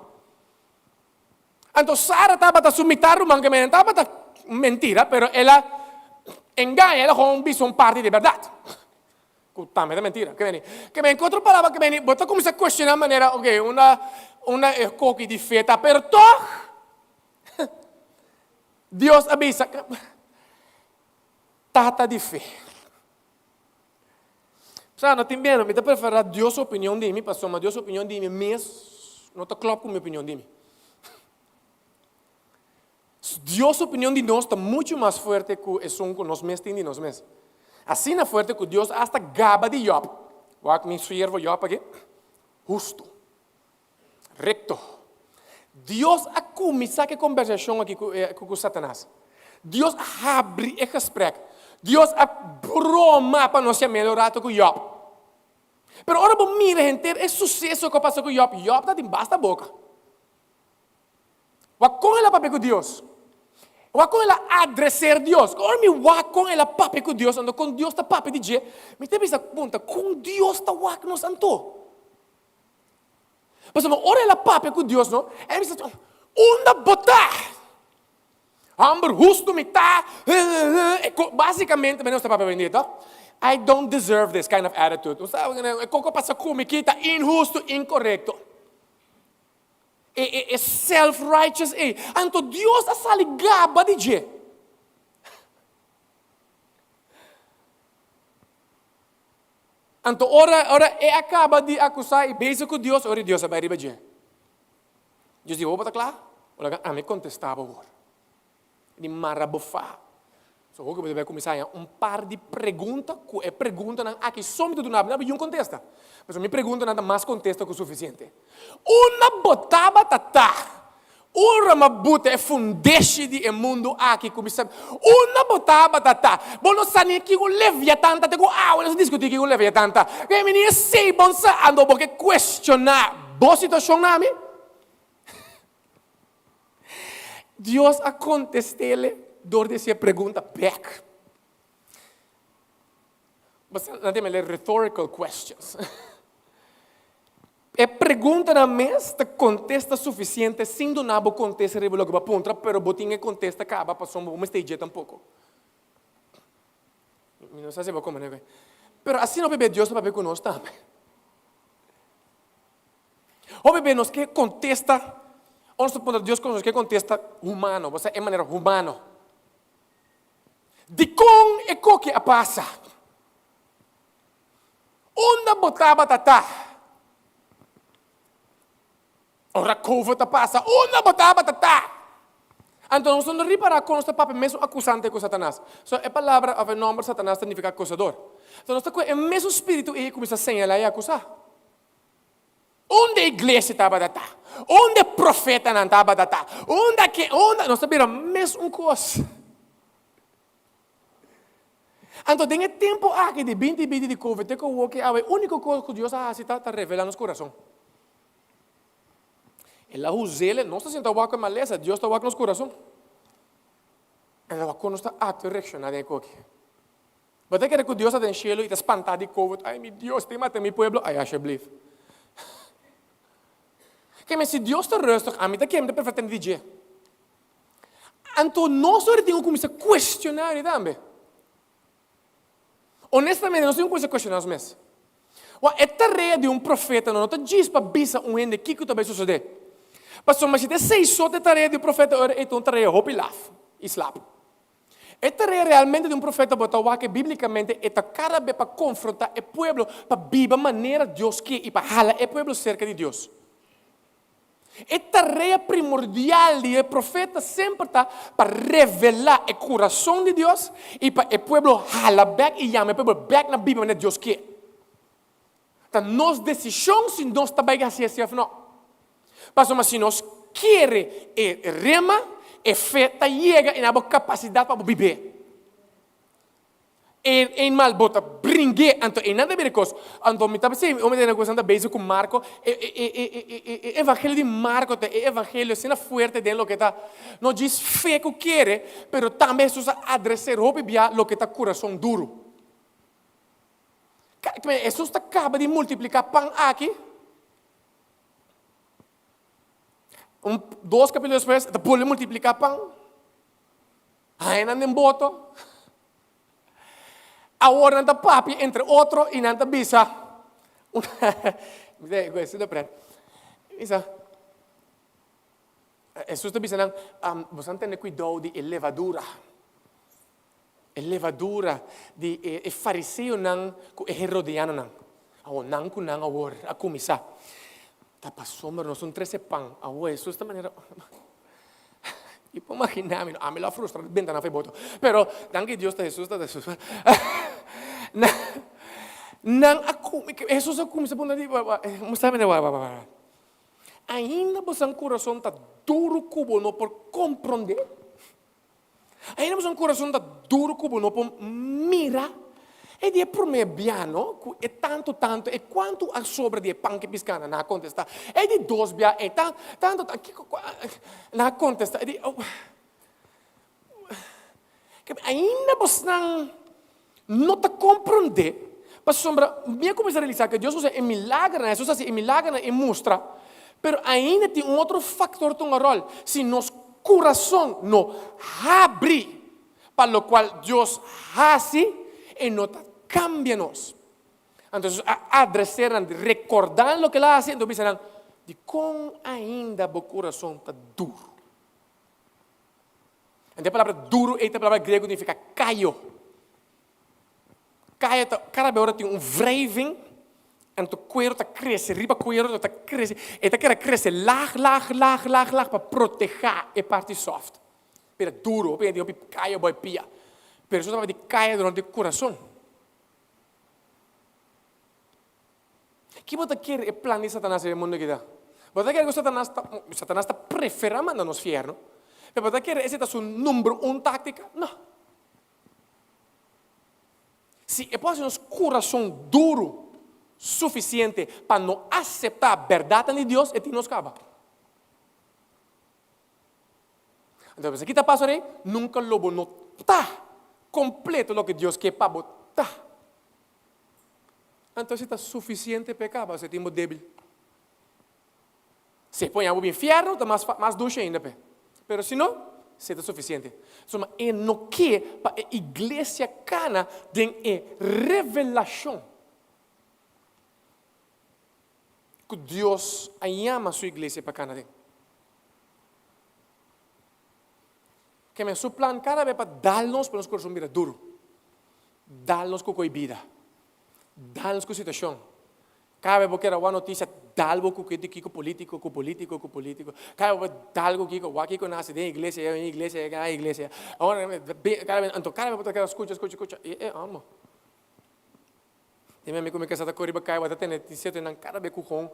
Anto Sara tabata su mitá ruman, ke men tabata mentira, pero el a engaña, el a gewoon bisa un parti di e bèrdat. Ku tambe ta mentira. Ke beni? Ke beni? Ku otro palabra ke beni? Bo ta kuminsá kuestioná manera, oke, unda unda e koki di fe ta, pero tòg Dios a bisa, Tata di fe. Sa, no tin beno, mi ta preferá Dios su opinion di mi, pasobra Dios su opinion di mi mes no ta klòp ku mi opinion di mi. Dios su opinion di nos ta muchu mas fuerte ku esun ku nos mes tin di nos mes. Asina fuerte ku Dios asta gaba di Jòb. Wak mi siervo Jòb aki, hustu, rekto. Dios a kuminsá ku e kombersashon aki ku Satanas. Dios a habri e gesprek. Dios a broma pa nos yam'é un ratu ku Jòb. Pero ora bo mira henter e suseso ku a pasa ku Jòb, Jòb ta tin basta boka. Wak kon el a papia ku Dios. Wak kon el a adreser Dios. Ora mi wak kon el a papia ku Dios, anto kon Dios ta papia di dje, mi ta bisa punta, kon Dios ta wak nos anto? Pasobra ora el a papia ku Dios, no, el a bisa, Unda bo ta? Hòmber hustu mi ta. Básikamente, nos ta papia awendia, tòg? I don't deserve this kind of attitude. E koko a pasa ku mi aki ta inhustu, inkorekto. E, e, e self-righteous ei. Anto Dios a sali gaba di dje. Anto ora, ora e a kaba di akusá i bezig ku Dios, ora Dios a bai riba dje. Dios di, Bo ta kla? Ora ami kontestá bo awor. Di mara bo fa. So hopi bo ta bai kuminsá haña un par di pregunta ku e preguntanan aki so mi ta duna bo, no abi yun kontesta. Pasobra mi preguntanan ta mas kontesta ku sufisiente. Unda bo tabata ta ora mi a buta e fundeshi di e mundu aki ku mi sa? Unda bo tabata ta? Bo no sa ni kiko Leviatan ta te ku awe nos a diskutí kiko Leviatan ta. Ke mi ni esei bon sa, anto bo ke kuestioná bo situashon na mi? Dios a kontest'é dor di hasié pregunta bèk. Bo sa, nan ta yama el rhetorical questions. E preguntanan mes ta kontesta sufisiente sin duna bo kontesta riba loke bo a puntra, pero bo tin e kontesta kaba pasobra bo mester dje tampoko. Mi no sa si bo komprende oke. Pero asina hopi bes Dios ta papia ku nos tambe. Hopi bes nos ke kontesta, ora nos ta puntra Dios kos nos ke kontesta humano, bo sa e manera humano. Dikon e koki a pasa? Unda bo tabata ta? Ora Covid a pasa, unda bo tabata ta? Anto nos no ripará kon nos ta papia mesun akusante ku Satanas. So, e palabra òf e nòmber Satanas ta nifiká akusador. So, nos ta kohe e mesun spiritu ei i kuminsá señalá i akusá. Unda e iglesia tabata ta? Unda e profetanan tabata ta? Unda ke, unda? Nos ta bira mesun kos. Anto den e tempu aki di binti binti di Covid te ku awoki awe, úniko kos ku Dios a hasi ta ta revelá nos kurason. El a us'el, nos ta sinta wak ku e malesa, Dios ta wak nos kurason. El a wak kon nos ta aktua i reakshoná den e koki. Bo ta kere ku Dios ta den shelu i ta spantá di Covid, ai mi Dios, tin mata mi pueblo, ai asheblief. Keme si Dios ta rustig, ami ta kere, mi ta preferá tende di dje. Anto nos ora tin ku kuminsá kuestioná di tambe. Honestamente, nos tin ku kuminsá kuestioná nos mes. Wak, e tarea di un profeta no ta djis pa bisa un hende kiko ta bai sosodé. Pasobra si ta esei so ta e tarea di un profeta, ora ei ta un tarea hopi laf i slap. E tarea realmente di un profeta bo ta wak bíblikamente e ta kada be pa konfrontá e pueblo pa biba manera Dios ke i pa hala e pueblo serka di Dios. E tarea primordial di e profeta semper ta pa revelá e kurason di Dios i pa e pueblo hala bèk i yama e pueblo bèk na biba manera Dios ke. Ta nos desishon si nos ta bai hasi esei òf nò. Pasobra si nos kere e rema, e fe ta yega i na bo kapasidat pa bo bib'é. Eenmaal bo ta bring'é, anto einan ta bira e kos. Anto mi ta bis'é, mi ome ku ta bezig ku Marko, e e evangelio di Marko ta e evangelio asina fuerte den loke ta no djis fe ku kere, pero tambe Hesus a adres'é hopi bia loke ta kurason duru. Hesus ta kaba di multipliká pan aki, un dos kapítulo despues e ta bolbe multipliká pan. Haña nan den boto. Awor nan ta papia entre otro i nan ta bisa, bisa, Hesus ta bisa nan, boso a tene kuidou di e levadura, e levadura di e fariseonan ku e herodianonan. Awor nan ku nan awor a kuminsá. Ta pasobra nos un trese pan. Awor Hesus ta manera. I por imaginá mi, ami lo a frustra benta nan for e boto. Pero danki Dios ta Hesus ta Hesus. Nan a kumi, Hesus a kuminsá puntra di, mustrami de wak, wak, wak. Ainda boso kurason ta duru ku bo no por komprondé? Ainda boso kurason ta duru ku bo no por mira? E di e promé bia no, ku e tantu tantu, e kuantu a sobra di e pan ku e piskana? Nan a kontestá. E di dos bia, e tantu tantu, kiko ku a. Nan a kontestá. E di, oh, ainda bosnan no ta komprondé, pasobra mi a kuminsá realisá ku Dios usa e milagernan, Hesus hasi e milagernan i mustra, pero ainda tin un otro faktor ta hunga ròl, si nos kurason no habri pa lokual Dios hasi, e no ta kambia nos. Anto Hesus a adres'é nan, rekordá loke el a hasi, anto bisa nan, Dikon ainda bo kurason ta duru? Anto e palabra duru ei ta e palabra griego ku significa kayo. Kayo ta kada bes ora tin un wrijving, anto kuero ta krese riba kuero, ta krese, e ta keda krese laag, laag, laag, laag, laag pa proteha e parti soft. Pero duru, hopi hende tin hopi kayo bo e pia. Pero eso ta papia di kayo durante e kurason. Ki bo ta kere e plan di Satanas riba e mundu aki ta? Bo ta kere ku Satanas ta, Satanas ta preferá manda nos fièrnu, pero bo ta kere esei ta su number un táktika? No. Si e por hasi nos kurason duru sufisiente pa no aseptá bèrdatnan di Dios, e tin nos kaba. Anto bo sa ki ta pasa rei? Nunka lo bo no ta kompleto loke Dios ke pa bo ta. Anto si ta sufisiente p'e kaba, si tin bo debil. Si e pone bo bin fièrnu ta mas mas dushi ainda p'e. Pero si no, esei ta sufisiente. Suma e no ke pa e iglesia kana den e revelashon ku Dios a yama su iglesia pa kana den. Keme su plan kada be pa dal nos pa nos kurason bira duru. Dal nos ku koi bida. Dal nos ku situashon. Kada be bo keda wak notisia dal bo ku kiko kiko politiko ku politiko ku politiko. Kada be bo dal ku kiko wak kiko nase den iglesia ya iglesia ya iglesia. Kada be anto kada be bo ta keda skucha skucha skucha e e amo. Tin mi ku mi kasa ta kore riba kai bo ta tende tin sierto nan kada be ku hon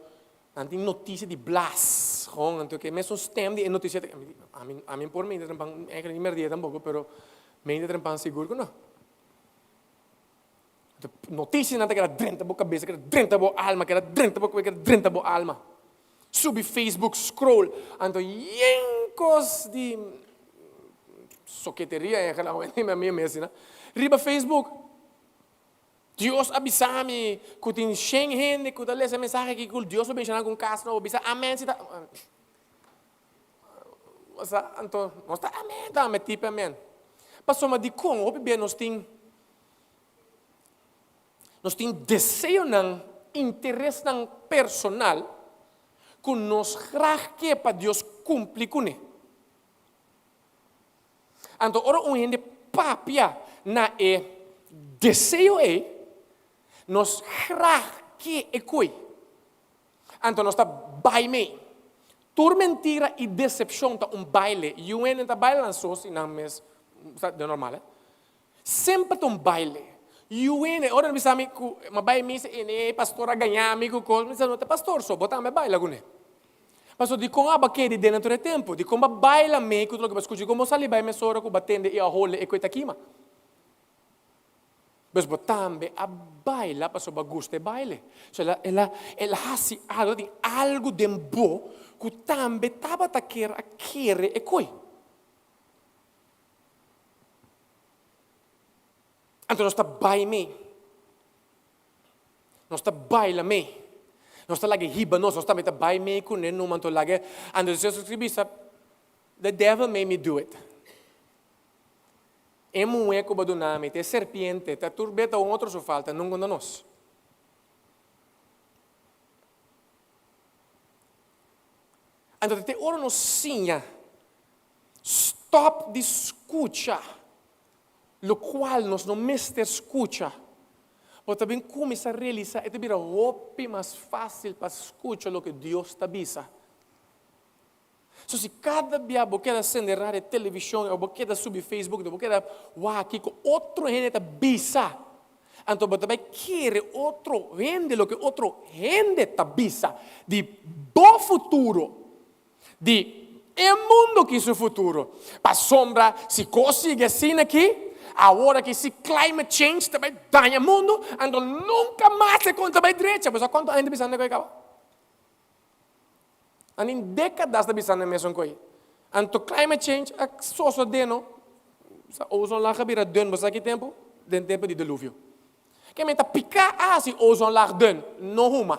nan tin notisia di blas hon anto ke mesun stem di e notisia ta ami ami por mente trempan eigenlijk ni merdia tampoko pero mente trempan sigur ku no. Notisianan ta keda drenta bo kabesa keda drenta bo alma keda drenta bo keda drenta bo alma. Subi Facebook scroll anto yen kos di soketeria eigenlijk mi mes asina riba Facebook. Dios a bisa mi ku tin shen hende ku ta lesa e mensahe aki ku Dios lo benshoná ku un kas nobo. Bisa amen si ta. Osea, anto nos ta amen tambe, tipo amen. Pasobra dikon hopi bia nos tin nos tin deseonan, interesnan personal ku nos grag ke pa Dios kumpli kuné. Anto ora un hende papia na e deseo ei, nos grag ke e koe. Anto nos ta bai mei. Tur mentira i desepshon ta un baile. Yu hende ta baila nan so si nan mes sa den normal eh. Semper ta un baile. Yu hende, ora nan bisa mi ku mi a bai misa i e pastor a gaña mi ku kos, mi bisa no ta pastor so, bo tambe a baila kuné. Pasobra dikon abo a keda i dena tur e tempu? Dikon bo a baila mei ku tur loke bo a skucha? Dikon bo sali bai mesora ku bo a tende i a hole e ku e ta kima? Pues bo tambe a baila pasobra bo a gusta e baile. So el a, el a, el a hasi algu, tin algu den bo ku tambe tabata kier a kere e koi. Anto nos ta bai mei. Nos ta baila mei. Nos ta laga e hiba nos. Nos tambe ta bai mei kuné numa anto laga e. Anto Jesus a bisa, The devil made me do it. E muhé ku bo duna mi ta e serpiente, ta tur beta un otro su falta, nunka un ta nos. Anto ta te ora nos siña stòp di skucha lokual nos no mester skucha, bo ta bin kuminsá realisá e ta bira hopi mas fásil pa skucha loke Dios ta bisa. So si kada bia bo keda sende radio, televishon òf bo keda subi Facebook òf bo keda wak kiko otro hende ta bisa, anto bo ta bai kere otro hende loke otro hende ta bisa di bo futuro. Di e mundo ki su futuro. Pasobra si kos sigui asina aki, awor aki si climate change ta bai daña mundo, anto nunka mas e kon ta bai drecha. Bo sa kuantu aña ta bisando e koi kaba? Nan tin dekadas ta bisando e mesun koi. Anto climate change a sosode no. Sa ozonlaag a bira dun, bo sa ki tempu? Den tempu di deluvio. Ke men ta pika a hasi ozonlaag dun, no huma.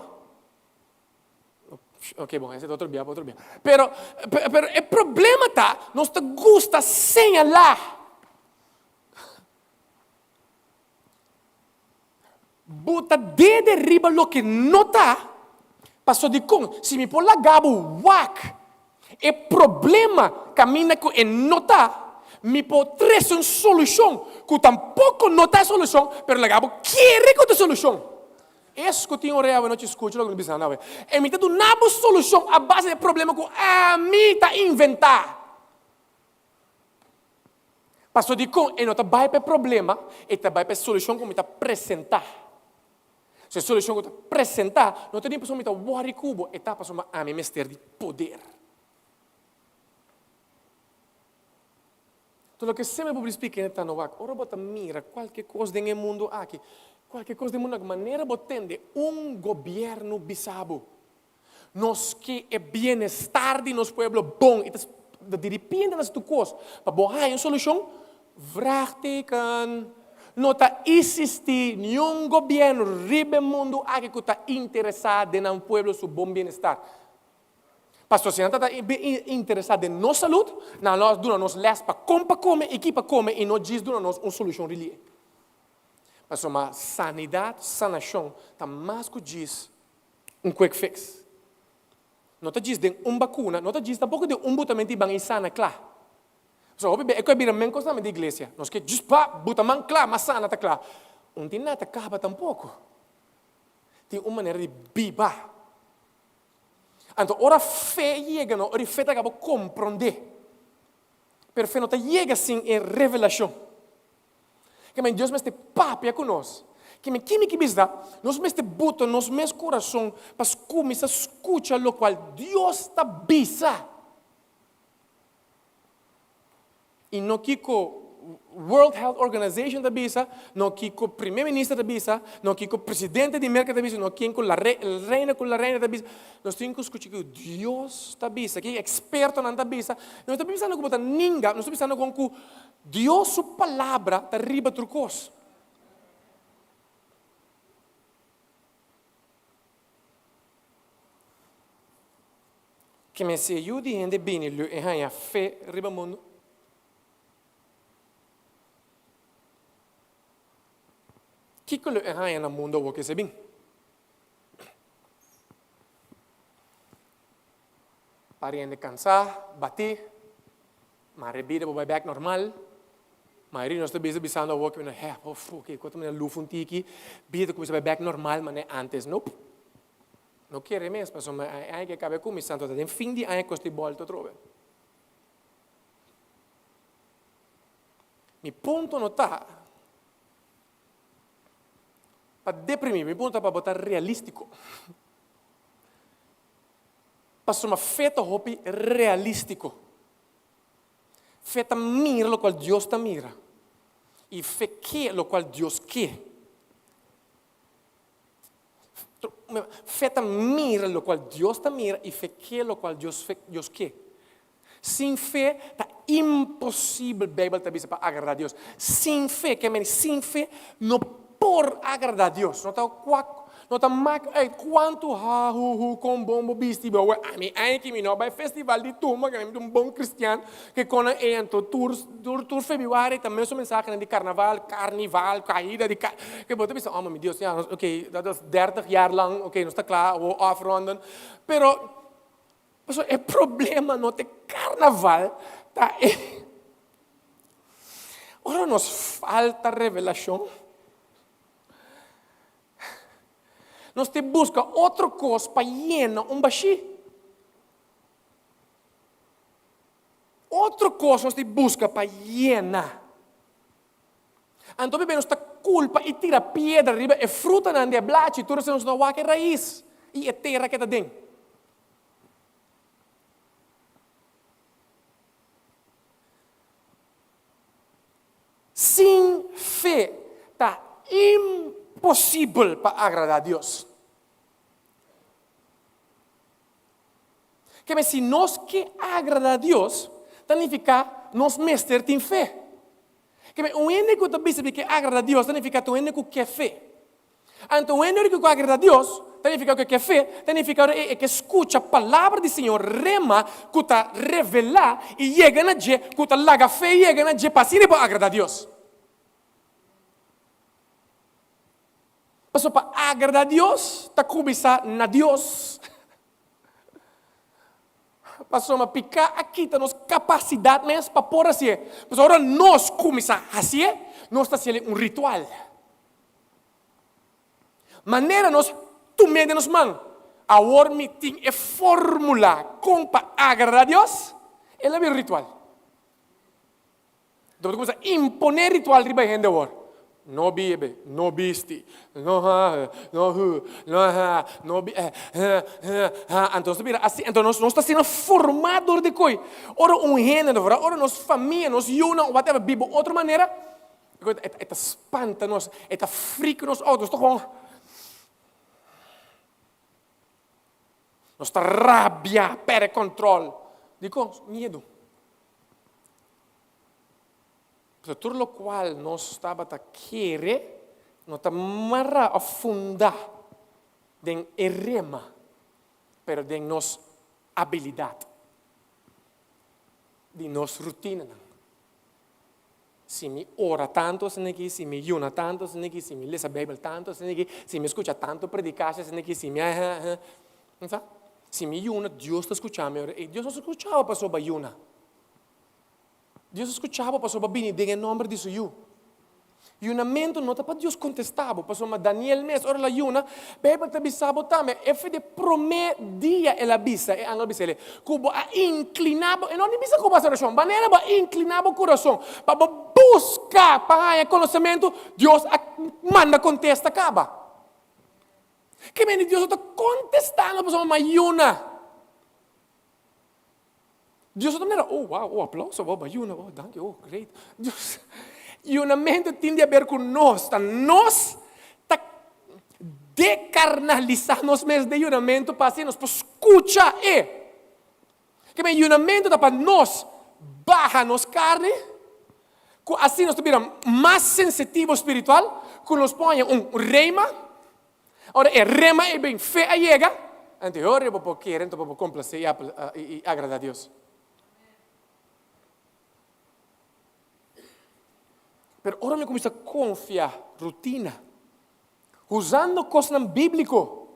Ok, bon, ese ta otro bia, otro bia. Pero, pero e problema ta, nos ta gusta señalá. Bo ta dede riba loke no ta, paso dikon? Si mi por laga bo wak e problema kaminda ku e no ta, mi por trese un solushon ku tampoko no ta e solushon, pero laga bo kere ku ta e solushon. Es ku tin orea awe nochi skucha loke mi ta bisa nan awe. E mi ta duna bo solushon a base di e problema ku ami ta inventá. Pasobra dikon e no ta bai pa e problema, e ta bai pa e solushon ku mi ta presentá. So e solushon ku ta presentá no ta di pasobra mi ta wòri ku bo, e ta pasobra ami mester di poder. Tur loke semper bo splika hende ta no wak, ora bo ta mira kualke kos den e mundu aki, kualke kos den mundu aki, manera bo tende un gobièrnu bisa bo, nos ke e bienestar di nos pueblo bon, i ta diripiente ta hasi tur kos pa bo haña un solushon, vraagteken. No ta isistí niun gobièrnu riba e mundu aki ku ta interesá den nan pueblo su bon bienestar. Pasobra si nan ta ta interesá den nos salud, nan lo a duna nos lès pa kon pa kome i ki pa kome i no djis duna nos un solushon rilié. Pasobra sanidat, sanashon, ta mas ku djis un quick fix. No ta djis den un bakuna, no ta djis tampoko den un butamento di ban i sana kla. Pasobra hopi bia e ku a bira men kos tambe di iglesia. Nos ke djis pa buta man kla, ma sana ta kla. Un tin nada ta kaba tampoko. Tin un manera di biba. Anto ora fe yega no, ora e fe ta kaba komprondé. Pero fe no ta yega sin e revelashon. Ke men Dios mester papia ku nos. Ke men kimi ki bisa, nos mester buta nos mes kurason pa kuminsá skucha lokual Dios ta bisa. I no kiko World Health Organization ta bisa, no kiko Primer Minister ta bisa, no kiko Presidente di Merka ta bisa, no ken ku la reina ku la reina ta bisa. Nos tin ku skucha kiko Dios ta bisa, kiko ekspertonan ta bisa. Nos ta bisando ku bo ta ninga, nos ta bisando kon ku Dios su palabra ta riba tur kos. Ke mester e yu di hende bini lo e haña fe riba mundu? Kiko lo e haña na mundu awor ke se bin? Par hende kansá, batí, mare bida por bai bèk normal. Mayoria di nos ta bisa bisando awor ke hè, oke, ku ta mira luf un tiki, bida ta kuminsá bai bèk normal manera ántes. Nope. No kere mes, pasobra e aña ke kaba e kuminsá, anto ta den fin di aña kos di bòlta atrobe. Mi punto no ta pa deprimí, mi punto ta pa bo ta realístiko. Pasobra fe ta hopi realístiko. Fe ta mira lokual Dios ta mira i fe ke lokual Dios ke. Fe ta mira lokual Dios ta mira i fe ke lokual Dios Dios ke. Sin fe ta imposibel, Beibel ta bisa, pa agradá Dios. Sin fe, ke meni sin fe no por agradá Dios. No ta kua, no ta mak uit kuantu ha hu hu kon bon bo bisti bo wè ami aiki mi no bai festival di tumba ke mi ta un bon kristian ke konan ei anto tur Tur tur febrüari ta mesun mensahenan di karnaval, karnival, kaida di ka, ke bo ta bisa, oh mi Dios, ya, ok, dat was dertig jaar lang, ok, nos ta kla, awor afronden. Pero, pasobra e problema no ta e karnaval, ta e, ora nos falta revelashon, nos ta buska otro kos pa yena un bashí. Otro kos nos tin buska pa yena. Anto bibia nos ta kulpa i tira piedra riba e frutanan di e blachi, tur esei nos no wak e rais i e tera ke ta den. Sin fe ta imposibel pa agradá Dios. Keme si nos ke agradá Dios, ta nifiká nos mester tin fe. Keme un hende ku ta bisa di ke agradá Dios ta nifiká ta un hende ku ke fe. Anto un hende ku ke agradá Dios ta nifiká ku e ke fe, ta nifiká ora e ke skucha palabra di Señor rema ku ta revelá i yega na dje, ku ta laga fe yega na dje pa asina e por agradá Dios. Pasobra pa agradá Dios ta kuminsá na Dios. Pasobra piká a kita nos kapasidat mes pa por hasié. Pasobra ora nos kuminsá hasié, nos ta hasié un ritual. Manera nos tum'é den nos man, awor mi tin e fórmula kon pa agradá Dios, el a bira un ritual. Bo ta kuminsá imponé ritual riba e hende awor. No bebe, no bisti, no ha, no hu, no ha, no bi, eh, ha, ha, ha. Anto nos ta bira asina, anto nos nos ta asina formá dor di koi. Ora un hende, ora nos famia, nos yunan, whatever, biba otro manera, e ta spanta nos, e ta freak nos out, nos ta gewoon. Nos ta rabia, perde control. Dikon? Miedu. Pero tur lokual nos tabata kere no ta mará òf fundá den e rema, pero den nos. Abilidat. Di nos rutinanan. Si mi ora tantu asina aki, si mi yuna tantu asina aki, si mi lesa Beibel tantu asina aki, si mi skucha tantu predikashi asina aki, si mi sa? Si mi yuna, Dios ta skucha mi ora ei. Dios no ta skucha bo pasobra bo a yuna. Dios a skucha bo pasobra bo a bini den e nòmber di su Yu. Yunamentu no ta pa Dios kontestá bo, pasobra Daniel mes ora el a yuna, Beibel ta bisa bo tambe, e for di e promé dia el a bisa, e angel a bisa el, ku bo a inkliná bo, e no ni bisa ku bo a hasi orashon, manera bo a inkliná bo kurason pa bo buska pa haña konosementu, Dios a manda kontesta kaba. Ke mende Dios no ta kontestá nos pasobra bo a yuna. Dios no ta mira, oh wow, oh aplauso, oh bayuna, oh danki, oh great. Dios, yunamentu tin di haber ku nos, ta nos ta dekarnalisá nos mes den yunamentu pa asina nos por skucha e. Ke men yunamentu ta pa nos baha nos karni, ku asina nos ta bira mas sensitivo spiritual, ku nos por haña un rema. Ora e rema ei bin, fe a yega, anto e ora bo por kere, anto bo por komplasé i agradá Dios. Pero ora mi kuminsá konfia rutina, usando kosnan bíbliko,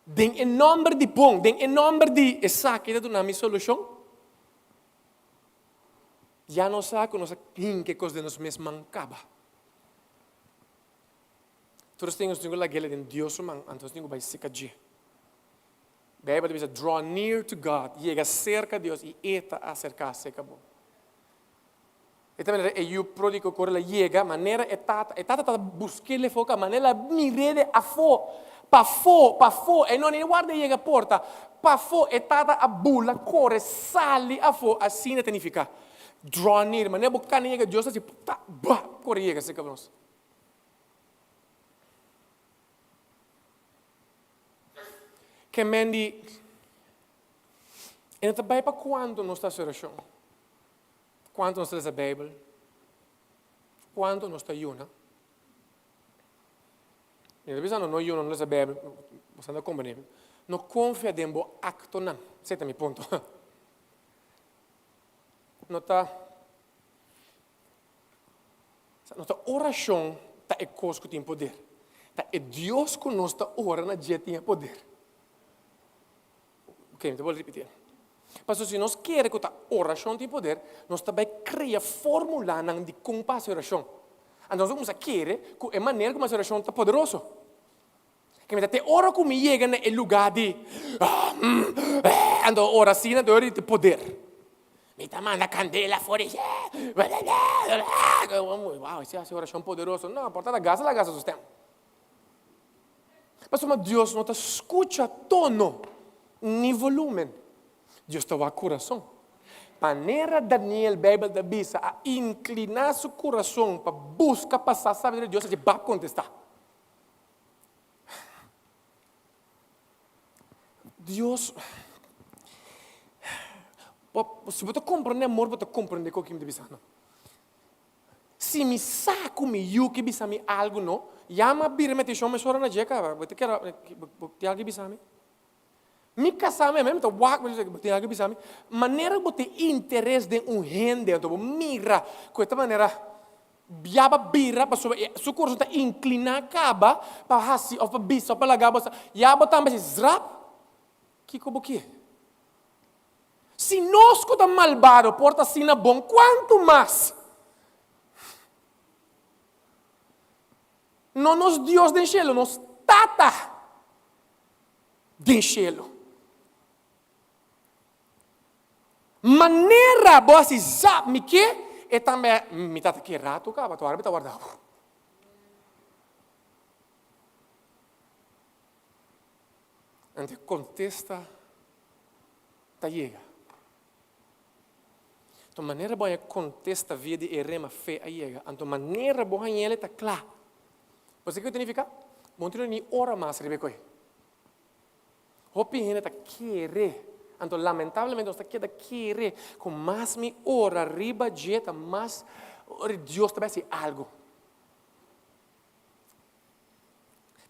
den e nòmber di bon, den e nòmber di esaki ta duna mi solushon, ya nos sa ku nos a hinka e kos den nos mes man kaba. Tur esei nos tin ku lag'el den Dios su man, anto nos tin ku bai seka dje. Beibel ta bisa, Draw near to God, yega serka Dios i E ta aserká serka bo. E ta manera e yu pródigo ku ora el a yega, manera e tata, e tata tabata busk'é lefo ka, manera el a mir'é de afó, pafó, pafó, e no ni warda e yega porta, pafó e tata a bula kore sali afó, asina ta nifiká draw near, manera bo kana yega Dios ta hasi ta, ba, kore yega serka nos. Ke men di, E no ta bai pa kuantu nos ta hasi orashon, kuantu nos ta lesa Beibel, kuantu nos ta yuna. Mi no ta bisa no yuna, no lesa Beibel, bo sa no komprende mi. No konfia den bo aktonan, esei ta mi punto. No ta. No ta orashon ta e kos ku tin poder. Ta e Dios ku nos ta ora na dje tin e poder. Oke, mi ta bolbe ripití. Pasobra si nos kere ku ta orashon tin poder, nos ta bai krea formulanan di kon pa hasi orashon. Anto nos ta kuminsá kere ku e manera ku mi hasi orashon ta poderoso. Ke mi ta te ora ku mi yega na e lugá di anto ora asina anto ora di poder. Mi ta manda kandela for di Wow, ese hasi orashon poderoso. No, por ta ta gasta la gasta su stem. Pasobra Dios no ta skucha tono ni volumen. Dios ta wak kurason. Manera Daniel, Beibel ta bisa, a inkliná su kurason pa buska pa sa sabiduria di Dios, a bak kontestá. Dios, si bo ta komprende amor, bo ta komprende koke mi ta bisa no. Si mi sa ku mi yu ke bisa mi algu no, ya mi a bira mi atenshon mesora na dje kaba. Bo ta kere, bo tin algu ke bisa mi? Mi kasá mi, mi ta wak, mi ta bisa, bo tin algu ke bisa mi? Manera bo tin interes den un hende, anto bo mira ku e ta manera Biaba bira pasobra e su kurason ta inkliná kaba pa hasi òf pa bisa òf pa laga bo sa. Ya bo tambe si zrap, kiko bo ke? Si nos ku ta malbado por ta asina bon, kuantu mas no nos Dios den shelu, nos Tata den shelu. Manera bo hasi zap mi ke, e tambe mi tata ke rato kaba, to mi ta warda bo. Anto e kontesta ta yega. Anto manera bo haña kontesta via di e rema fe a yega, anto manera bo hañ'el e ta kla. Bo sa kiko ta nifiká? Bo no tin ni ora mas riba e koe. Hopi hende ta kere, anto lamentablemente nos ta keda kere ku mas mi ora riba dje ta mas Dios ta bai hasi algu.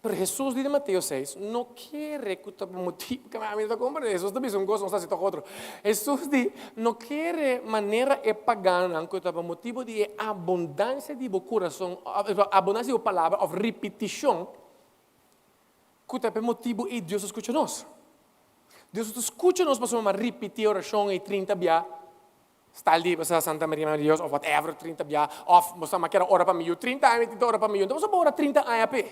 Pero Hesus di den Mateo seis, no kere ku ta motibu, ke ami no ta komprende, Hesus ta bisa un kos, nos ta hasi tok otro. Hesus di, no kere manera e paganonan ku ta pa motibu di e abundansia di bo kurason, abundansia di bo palabra òf ripitishon, ku ta pa e motibu ei Dios ta skucha nos. Dios no ta skucha nos pasobra mi a ripití e orashon ei trinta bia, Stal di boso Santa Maria Mama di Dios of whatever 30 bia of boso ama kere ora pa mi yu 30 aña mi tin ta ora pa mi yu enton boso por ora 30 aña p'e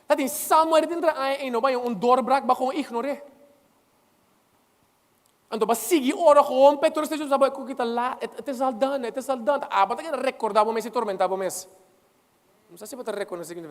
ta tin somewhere dintra aña ei no bai un doorbrak ba gewoon ignor'é anto ba sigui ora gewoon p'e tur esei sa bo ku kita la it is al done it is al done abo ta keda rekorda bo mes i tormenta bo mes. No sa si bo ta rekonosé ki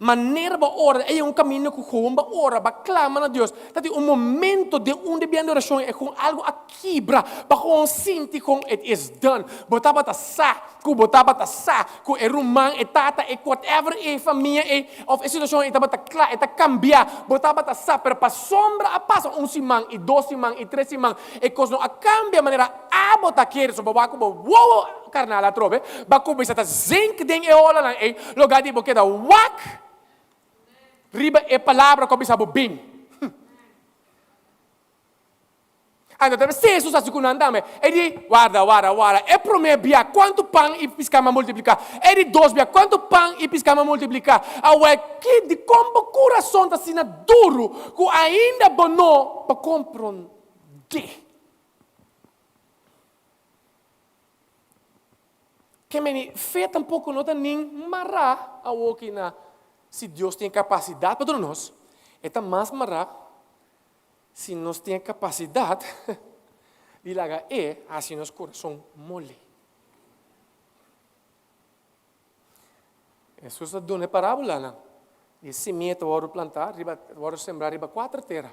manera bo ora, ei un kaminda ku gewoon bo ora, bo klama na Dios. Ta tin un momento den un di bian di orashon ei kon algu a kibra, bo gewoon sinti kon it is done. Bo tabata sa ku bo tabata sa ku e ruman, e tata, e whatever e famia ei òf e situashon ei tabata kla, e ta kambia. Bo tabata sa, pero pasobra a pasa un siman i dos siman i tres siman e kos no a kambia manera abo ta kere. So bo wak ku bo wowo. Karnal atrobe, bo a kuminsá ta zink den e olanan ei, lugá di bo keda wak riba e palabra ku a bisa bo bin. Anto ta bisa Hesus hasi ku nan tambe. E di, Warda, warda, warda, e promé bia kuantu pan i piská mi a multipliká? E di dos bia kuantu pan i piská mi a multipliká? Awor ki, dikon bo kurason ta asina duru ku ainda bo no por komprondé? Ke meni fe tampoko no ta nin mará awoki na si Dios tin e kapasidat pa duna nos, e ta mas mará si nos tin e kapasidat di laga E hasi nos kurason moli. Hesus a duna e parábolanan di e simia ta wòrdu plantá riba, ta wòrdu sembrá riba kuater tera.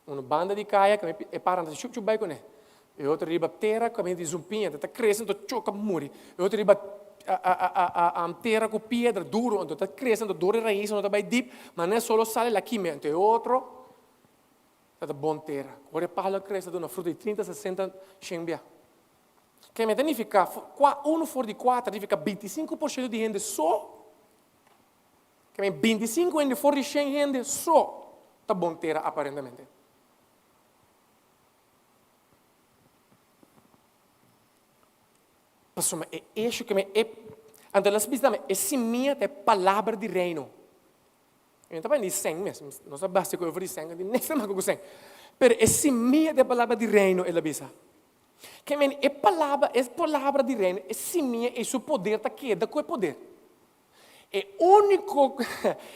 Un banda di kaya kami e para ta shup shup bai kuné. E otro riba tera kami di zumpiña ta krese anto choka muri. E otro riba tera ku piedra duru anto ta krese anto dor e rais no ta bai dip ma na e solo sali la kime anto e otro ta ta bon tera. Ora e palu a krese ta duna fruta di trinta, sesenta, shen bia. Keme ta nifiká unu for di kuater ta nifiká 25 por shento di hende so. Ke men 25 hende for di shen hende so ta bon tera aparentemente. Pasobra e esho ke men e anto las bisa tambe e simia ta e palabra di reino. Mi no ta papia di sèn mes, nos a basta ku over di sèn, no tin niks te maka ku sèn. Pero e simia ta e palabra di reino, el a bisa. Ke men e palabra, e palabra di reino, e simia ei su poder ta keda ku e poder. E úniko,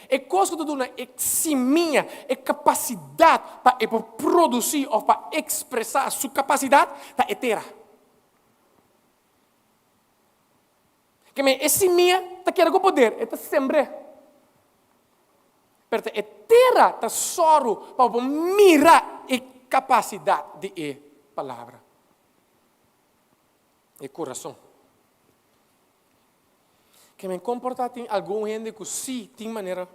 e kos ku ta duna e simia e kapasidat pa e por produsí òf pa ekspresá su kapasidat ta e tera. Ke men e simia ta keda ku poder, e ta sembr'é. Pero ta e tera ta sòru pa bo por mira e kapasidat di e palabra, e kurason. Ke men komportá tin algun hende ku sí tin manera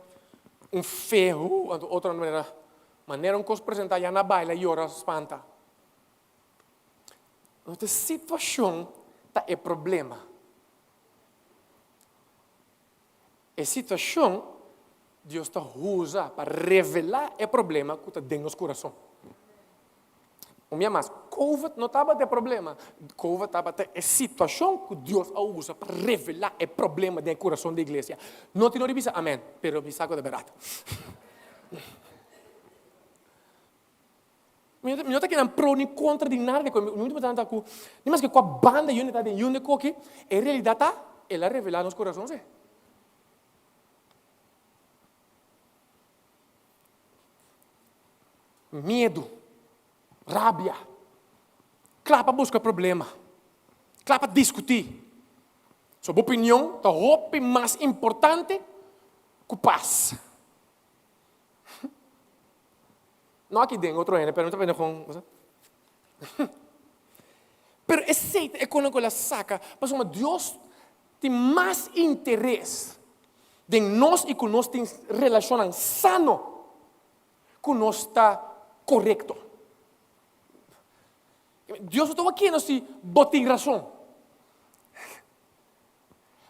un fe hu anto otro manera manera un kos presentá ya na baila yora spanta. No ta e situashon ta e problema. E situashon Dios ta usa pa revelá e problema ku ta den nos kurason. Un bia mas, Covid no tabata e problema. Covid tabata e situashon ku Dios a usa pa revelá e problema den e kurason di iglesia. No tin ora di bisa amen, pero mi sa ku ta bèrdat. Mi no ta kinan pro ni kontra di nada di koe. Mi último ta ku ni maske kua banda yunde ta den yunde koki, e realidat ta el a revelá nos kurason si. Miedu, rabia, kla pa buska problema, kla pa diskutí. So bo opinion ta hopi mas importante ku pas. No aki den otro hende, pero mi ta pende kon, bo sa. Pero esei ta e konan ku el a saka, pasobra Dios tin mas interes den nos i ku nos tin relashonnan sano ku nos ta korekto. Dios no ta wak nos si bo tin rason.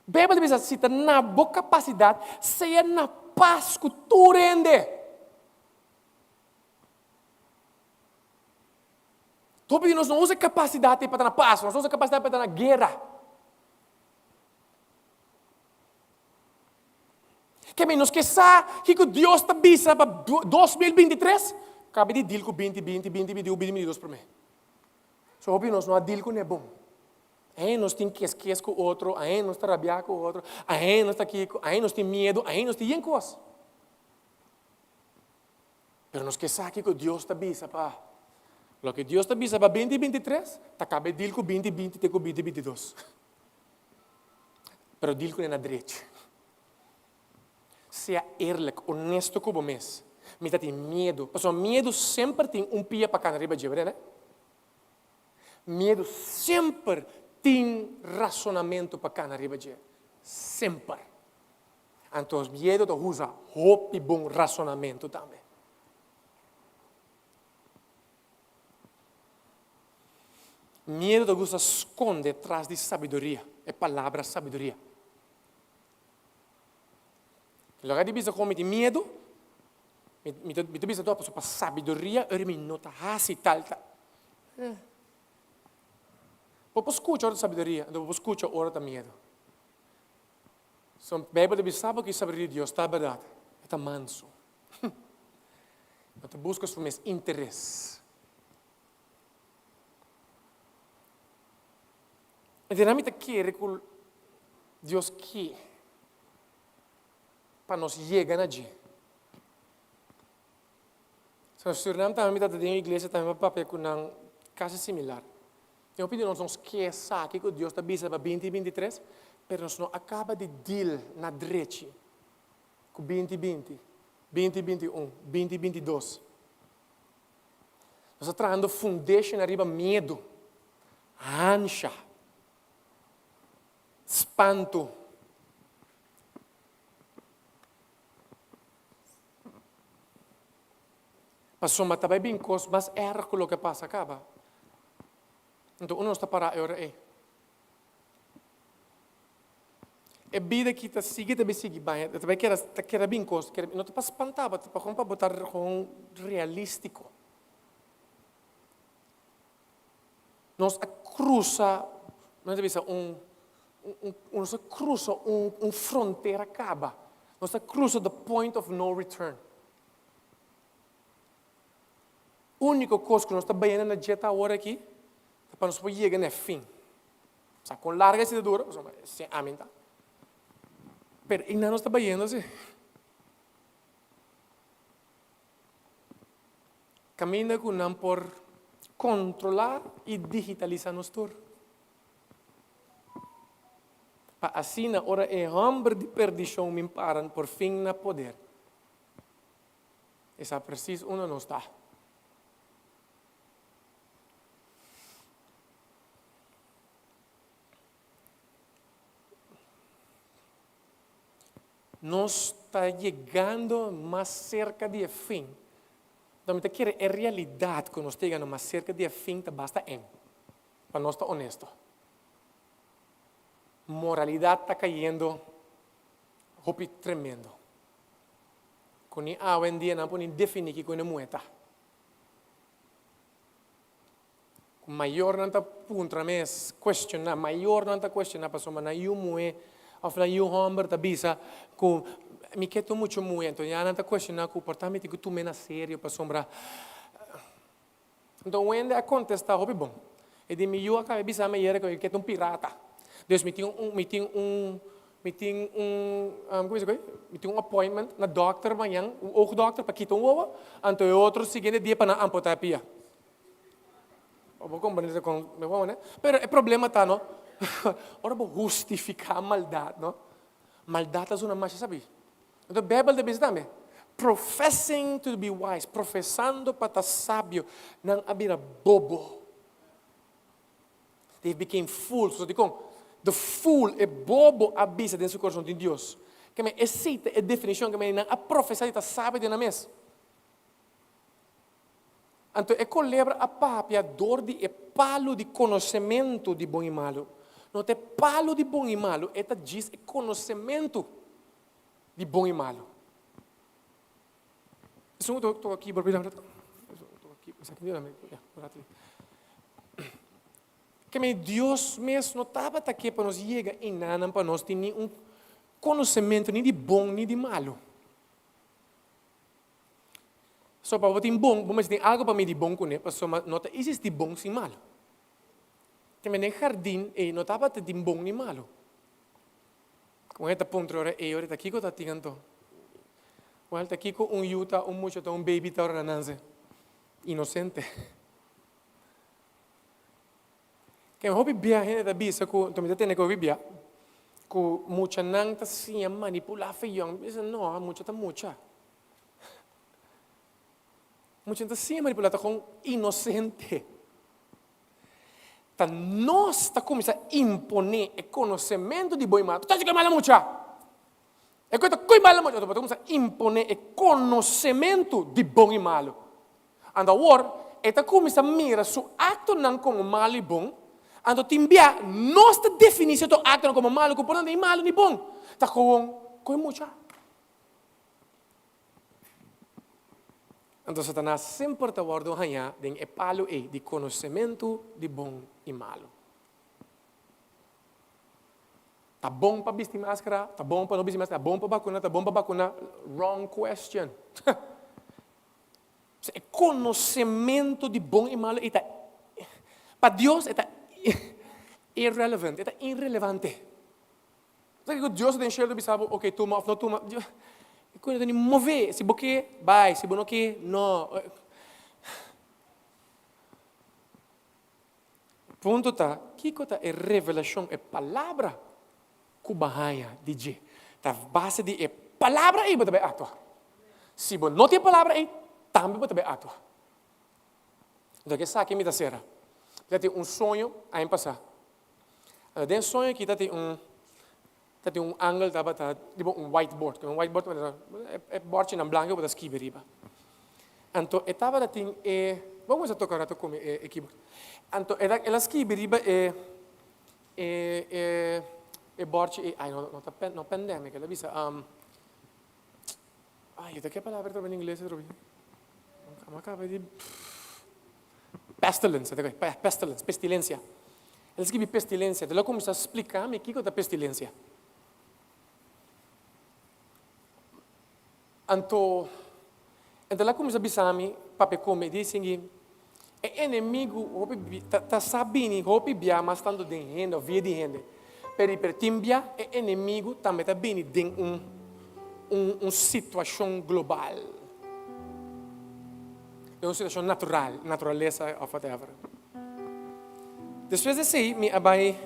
Beibel ta bisa si ta na bo kapasidat, sea na. pas ku tur hende. Hopi di nos no usa e kapasidat ei pa ta na pas, nos usa e kapasidat pa ta na guera. Ke mi nos ke sa kiko Dios ta bisa pa 2023? Kabe di deal ku 2020, 2021, 2022 promé. So hopi di nos no a deal kuné bon. Ain nos tin kes kes ku otro, ain nos ta rabiá ku otro, ain nos ta kiko, ain nos tin miedu, ain nos tin yen kos. Pero nos ke sa kiko Dios ta bisa pa loke Dios ta bisa pa binti binti tres, ta kaba e deal ku binti binti te ku binti binti dos. Pero deal kuné na drechi. Sea eerlijk, honesto ku bo mes. Mi ta tin miedu, pasobra miedu semper tin un pia pa kana riba dje, berdad? Miedu semper tin rasonamentu pa kana riba dje. Semper. Anto miedu ta usa hopi bon rasonamentu tambe. Miedu ta gusta skonde tras di sabiduria, e palabra sabiduria. Loke di bisa kon mi tin miedu, mi ta mi ta bisa tòg pasobra pa sabiduria ora mi no ta hasi tal tal. Eh. Bo por skucha ora ta sabiduria, anto bo por skucha ora ta miedu. So Beibel ta bisa bo ku e sabiduria di Dios ta bèrdat, e ta mansu. No ta buska su mes interes. Entonces mi ta kere ku Dios ke pa nos yega na dje. So na Surinam tambe mi tabata den un iglesia tambe pa papia ku nan kasi similar. Tin hopi di nos nos ke sa kiko Dios ta bisa pa binti 23, pero nos no a kaba di deal na drechi ku binti 20, binti 21, binti 22. Nos ta trahando fundation ariba miedu, hansha, spantu. Pasobra ta bai bin kos mas erg ku loke a pasa kaba. Anto unda nos ta pará e ora ei? E bida aki ta sigui ta bai sigui baña, ta bai keda ta keda bin kos, no ta pa spantá bo, ta pa pa bo ta gewoon realístiko. Nos a krusa, nos ta bisa un, un, nos a krusa un, un frontera kaba. Nos a krusa the point of no return. Úniko kos ku nos ta bayendo na dje ta awor aki, ta pa nos por yega na e fin. Sa kon larga esei ta dura, pasobra esei amen ta. Pero einan nos ta bayendo si. Kaminda ku nan por kontrolá i digitalisá nos tur. Pa asina ora e hòmber di perdishon bin para por fin na poder, e sa presis unda nos ta. Nos ta yegando mas serka di e fin. Anto mi ta kere e realidat ku nos ta yegando mas serka di e fin ta basta eng, pa nos ta onesto. Moralidat ta kayendo hopi tremendo. Ku ni awendia nan por ni definí kiko hende muhé ta. Ku mayornan ta puntra mes, kuestioná, mayornan ta kuestioná pasobra nan yu muhé òf nan yu hòmber ta bisa ku mi ke tur muchu muhé, anto ya nan ta kuestioná ku por ta mi tin ku tum'é na serio pasobra. Anto un hende a kontestá hopi bon, e di mi yu a kaba di bisa mi ayera ku e ke ta un pirata, dus mi tin un mi tin un Mi tin un, como bisa koe? Mi tin un appointment na dokter mañan, un oogdokter pa kita un wowo, anto e otro siguiente dia pa nan amputá e pia. Bo comprende ta con mi wowo, ne? Pero e problema ta, no, ora bo hustifica maldad, no, maldad ta zona masha sabi. Anto Bijbel ta bisa tambe, professing to be wise, profesando pa ta sabio, nan a bira bobo. They became fools. So dikon? The fool, e bobo a bisa den su corazon tin Dios. Ke men esei ta e definicion ke men nan a profesa di ta sabi den nan mes. Anto e kolebra a papia dor di e palu di konosementu di bon i malu. No ta e palu di bon i malu, e ta djis e konosementu di bon i malu. Esun ku toka keyboard por dame Esun ku toka keyboard, esaki no dame, ya, un rato. Ke men Dios mes no tabata ke pa nos yega enanan pa nos tin ni un konosementu ni di bon ni di malu. So pa bo tin bon, bo mester tin algu pa midi bon kuné, pasobra no ta existi bon sin malu. Ke men den hardin ei no tabata tin bon ni malu. Kon e ta puntra ora ei ora ta kiko ta tin anto? Wèl ta kiko un yu ta, un mucha ta, un baby ta ora nan nanse? Inosente. Ken hopi bia hende ta bisa ku, anto mi ta tende ku hopi bia, ku muchanan ta siña manipulá fe yòn. Mi bisa no, mucha ta mucha. Mucha no ta siña manipulá, ta kon inosente. Ta nos ta kuminsá imponé e konosementu di bo i mal. Ta ku e mala mucha! E ku ta ku e mala mucha! Bo ta kuminsá imponé e konosementu di bon i malu. Anto awor e ta kuminsá mira su aktonan komo malu i bon. Anto tin bia nos ta definí sierto aktonan komo malu ku por nan ta ni malu ni bon. Ta kowon ku e mucha. Anto Satanas semper ta wòrdu hañá den e palu ei di konosementu di bon i malu. Ta bon pa bisti maskara, ta bon pa no bisti maskara, ta bon pa bakuna, ta bon pa bakuna, wrong question. E konosementu di bon i malu ei ta, pa Dios e ta irrelevant, e ta irelevante. Sa kiko Dios ta den shelu ta bisa bo, ok, tuma òf no tuma? E koe no ta ni move. Si bo ke, bai. Si bo no ke, no. Punto ta, kiko ta e revelashon, e palabra ku bo a haña di dje? Ta base di e palabra ei bo ta bai aktua. Si bo no tin e palabra ei, tambe bo ta bai aktua. Anto esaki mi ta sera. Mi ta tin un soño aña pasá. Anto den soño aki ta tin un ta tin un angel tabata riba un whiteboard. Un whiteboard tabata e bòrchinan blanku ku bo ta skibi riba. Anto e tabata tin e bo a kuminsá toka ora ta kome e keyboard. Anto el a el a skibi riba e e e e bòrchi ei ai no no ta no pandemic el a bisa Ai, ta ke palabra trobe na ingles atrobe? Mi a kaba di Pestilence, ta ke? Pestilence, pestilencia. El skibi pestilencia, el a kuminsá splika mi kiko ta pestilencia. Anto, anto el a kuminsá bisa mi, papia ku mi, e di sigui, e enemigu hopi ta ta sa bini hopi bia mas tantu den hende òf via di hende, pero i pero tin bia e enemigu tambe ta bini den un un un situashon global, den un situashon natural, naturalesa òf whatever. Despues di esei mi a bai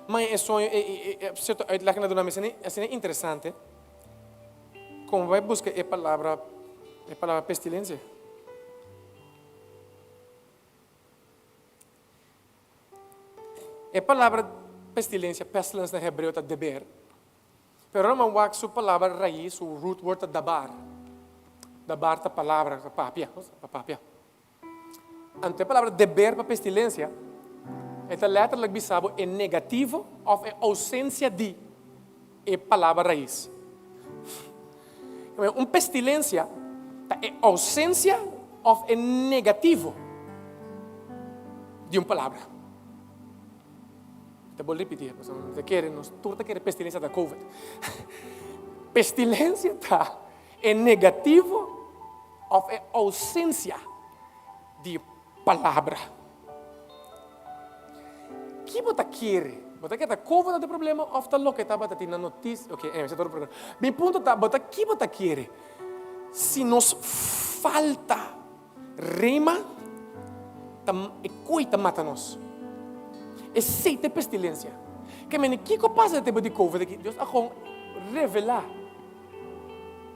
maña e soño e e e sierto uitleg nan a duna mi asina interesante. Como bai busca e palabra e palabra pestilencia? E palabra pestilencia, pestilence na hebreo ta deber. Pero ora man wak su palabra rais, su root word ta dabar. Dabar ta palabra, ta papia, ta papia. Anto e palabra deber pa pestilencia e ta letterlijk bisa bo e negativo of e ausencia di e palabra rais. Un pestilencia ta e ausencia of e negativo di un palabra. Mi ta bolbe ripiti, pasobra mi ta kere, nos tur ta kere pestilencia ta covid. Pestilencia ta e negativo Of e ousensia di palabra. Ki bo ta kere? Bo ta kere ta covid ta e problema of ta loke tabata tin na noticia? Ok, anyway, esei ta otro problema. Mi punto ta, bo ta ki bo ta kere? Si nos falta rema, ta e koi ta mata nos. Esei ta e pestilencia. Ke mende kiko pasa den tempo di covid aki? Dios a kon revela.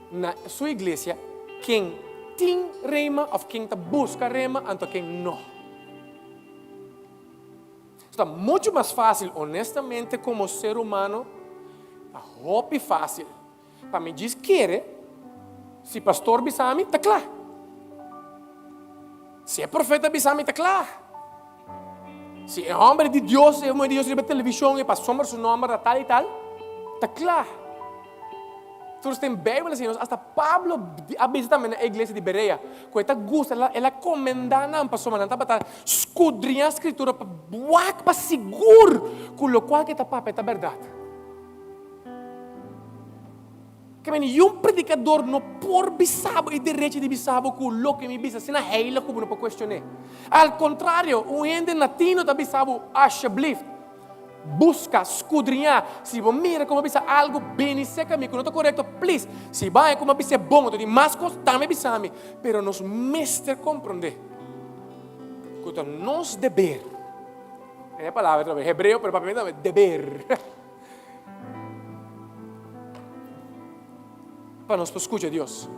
Na su iglesia ken tin rema of ken ta buska rema anto ken no. Ta mucho mas fácil honestamente como ser humano ta hopi fácil pa mi djis kere si pastor bisa mi ta kla. Si e profeta bisa mi ta kla. Si e homber di Dios, e muher di Dios riba televishon e pasobra su nomber ta tal i tal, ta kla. Tur den Bijbel asina, hasta Pablo a bisa tambe na e iglesia di Berea, ku e ta gusta, el a komendá nan pasobra nan tabata skudriñá Skritura pa wak pa sigur ku lokual ku e ta papia ta bèrdat. Ke men niun predikador no por bisa bo e derecho di bisa bo ku loke mi bisa asina heilig ku bo no por kuestion'é. Al kontrario, un hende latino ta bisa bo, Asjeblieft, Buska, skudriñá. Si bo mira ku bo a bisa algu bini serka mi ku no ta korekto, plis, si bo haña ku mi a bis'é bon anto di mas kos, tambe bisa mi. Pero nos mester komprondé ku ta nos deber, e palabra ta hebreo pero papia mi ta deber, pa nos por skucha Dios.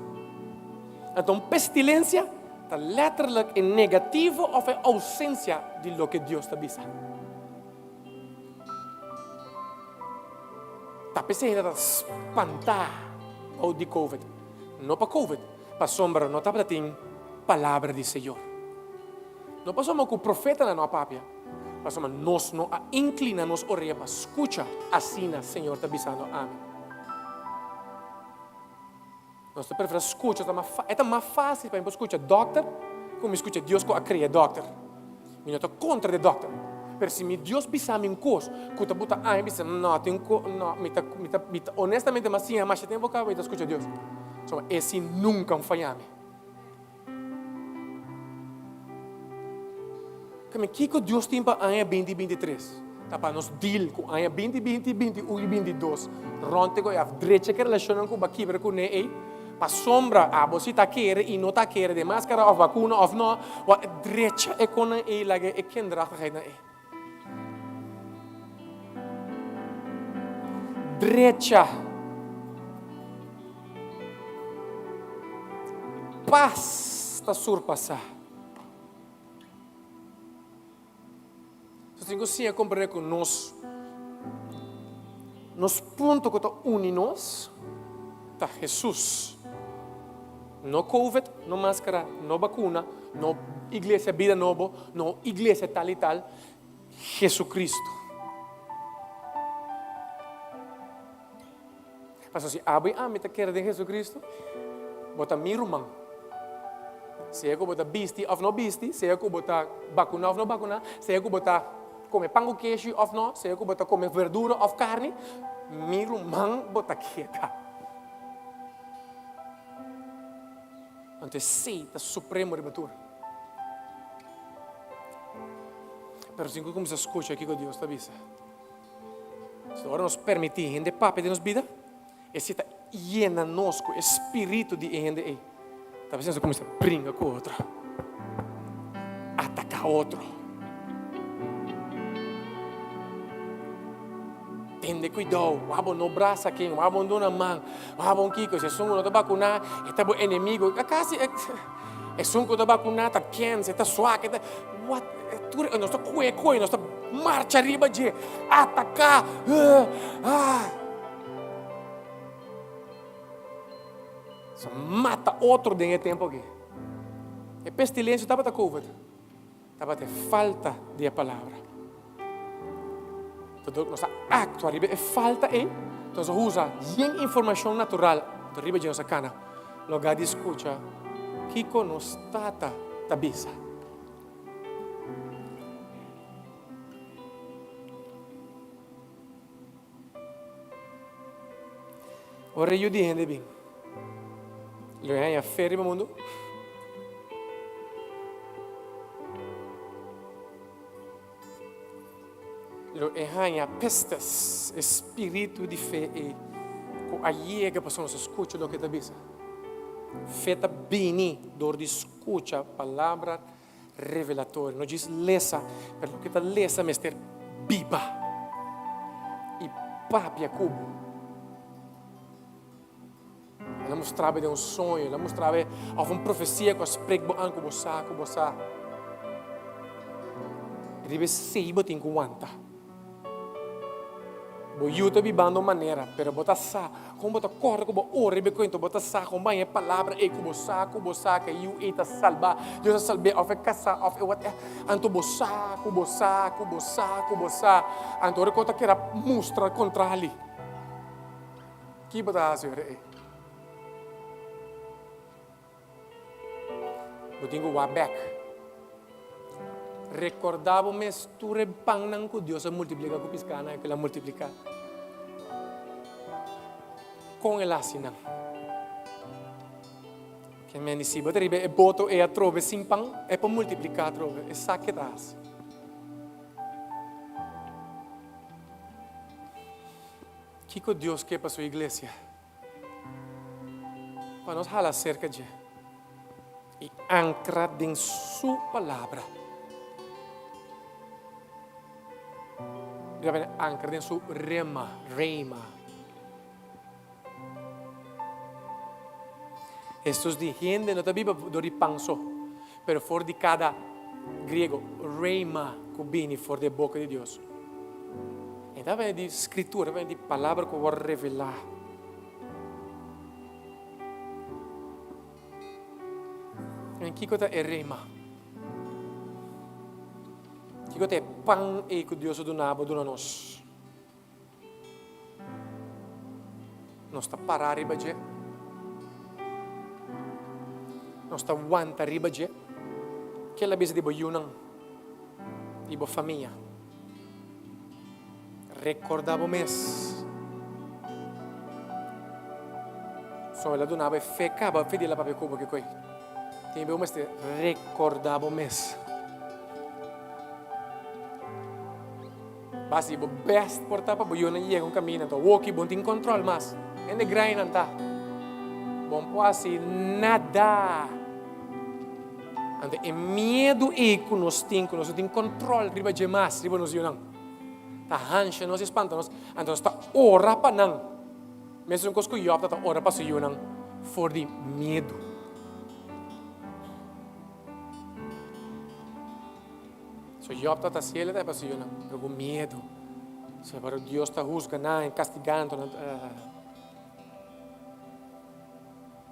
Anto un pestilensia ta letterlijk e negativo òf e ousensia di loke Dios ta bisa. Ta p'esei hende ta spantá bou di Covid. No pa Covid, pasobra no tabata tin palabra di Señor. No pasobra ku profetanan no a papia, pasobra nos no a inkliná nos orea pa skucha, asina Señor ta bisando ami. Nos ta preferá skucha, ta mas e ta mas fásil pa mi por skucha dòkter ku mi skucha Dios ku a krea dòkter. Mi no ta kontra di dòkter, pero si mi Dios bisa mi un kos ku ta buta ami bisa no tin un kos no mi ta mi ta mi ta honestamente mi a siña masha tempu kaba mi ta skucha Dios. Pasobra e si nunka faya mi. Kami kiko Dios tin pa aña binti 23? Ta pa nos deal ku aña binti 20, 21 i 22. Rònt te ku e af drecha ku e relashonnan ku bo a kibra kuné ei. Pasobra abo si ta kere i no ta kere den maskara òf bakuna òf no, bo a drecha e konan ei laga e kinderachtigheidnan ei. Drecha. Pas ta surpasá. Nos tin ku siña komprendé ku nos nos punto ku ta uni nos ta Hesus. No covid, no maskara, no bakuna, no iglesia Bida Nobo, no iglesia tal i tal, Jesucristo. Pasobra si abo i ami ta kere den Jesucristo, bo ta mi ruman. Sea ku bo ta bisti òf no bisti, sea ku bo ta bakuná òf no bakuná, sea ku bo ta kome pan ku keshi òf no, sea ku bo ta kome verdura òf karni, mi ruman bo ta keda. Anto esei ta supremo riba tur. Pero sin ku kuminsá skucha kiko Dios ta bisa. So ora nos permití hende papia den nos bida, esei ta yena nos ku e spiritu di e hende ei. Ta bisa nos kuminsá bringa ku otro, ataká otro. Tende kuidou, wak bo no brasa ken, wak bo no duna man, wak bo kiko, si esun ku no ta bakuná e ta bo enemigo. Kasi esun ku ta bakuná ta kens, e ta swak, e ta what, tur nos ta kue kue, nos ta marcha riba dje, ataká, ah. Nos a mata otro den e tempu aki. E pestilensia tabata covid. Tabata e falta di e palabra. Entonces nos a actua riba e falta ei, nos a usa yen informacion natural riba dje nos a cana, loga di scucha kico nos Tata ta bisa. Ora e Yu di hende bin, lo e haña fe riba mundu? Lo e haña pistis, e spiritu di fe ei ku a yega pasobra nos a skucha loke e ta bisa. Fe ta bini dor di skucha palabra revelatorio. No djis lesa, pero loke ta lesa mester biba i papia ku bo. El a mustra bo den un soño, el a mustra bo òf un profesia ku a sprek bo an ku bo sa ku bo sa. Riba esei bo tin ku wanta. Bo yu ta bibando un manera, pero bo ta sa kon bo ta kòrda ku bo ora riba e kuento, bo ta sa kon baña e palabra ei ku bo sa ku bo sa ku e yu ei ta salbá, Dios a salb'é òf e kasá òf e whatever. Anto bo sa ku bo sa ku bo sa ku bo sa. Anto ora ku bo ta keda mustra kontrali, ki bo ta hasi ora ei? Bo tin ku wak bèk. Rekordá bo mes tur e pannan ku Dios a multipliká ku piskánan ku el a multipliká. Kon el a hasi nan? Ke men di si bo ta riba e boto ei atrobe sin pan, e por multipliká atrobe. E sa ke ta hasi. Kiko Dios ke pa su iglesia? Pa nos hala serka dje i ankra den su palabra. Ankra den su rema, rema. Hesus di, Hende no ta biba dor di pan so, pero for di kada, griego, rhema ku bini for di e boka di Dios. E ta bini di Skritura, e ta bini di palabra ku wòrdu revelá. En kiko ta e rhema? Kiko ta e pan ei ku Dios a duna bo, duna nos? Nos ta pará riba dje. Nos ta wanta riba dje. Ke el a bisa di bo yunan, di bo famia? Rekordá bo mes. So el a duna bo e fe kaba, fe di el a papia ku bo kikoi. Tin bo mester rekordá bo mes. Basi bo best por ta pa bo yunan yega un kaminda anto awoki bo no tin control mas. Hende grainan ta. Bo no por hasi nada. Anto e miedu ei ku nos tin, ku nos no tin control riba dje mas, riba nos yunan, ta hansha nos i spanta nos. Anto nos ta ora pa nan. Mesun kos ku Job ta ta ora pa su yunan for di miedu. So Job ta ta cielo ta pa su yunan, pero cu miedo. So pero Dios ta husga nan y castiga nan.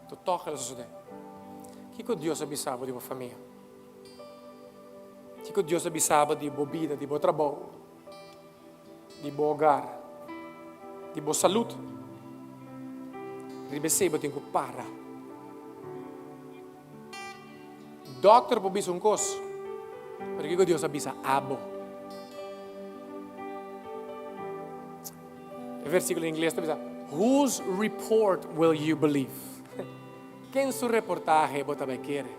To toch el a sosode. Kico Dios a bisa bo di bo famia? Kico Dios a bisa bo di bo bida, di bo trabou, di bo hogar, di bo salud? Riba esey bo tin cu para. Dokter por bisa un kos, pero kiko Dios a bisa abo? E versíkulo en ingles ta bisa, Whose report will you believe? Ken su reportahe bo ta bai kere?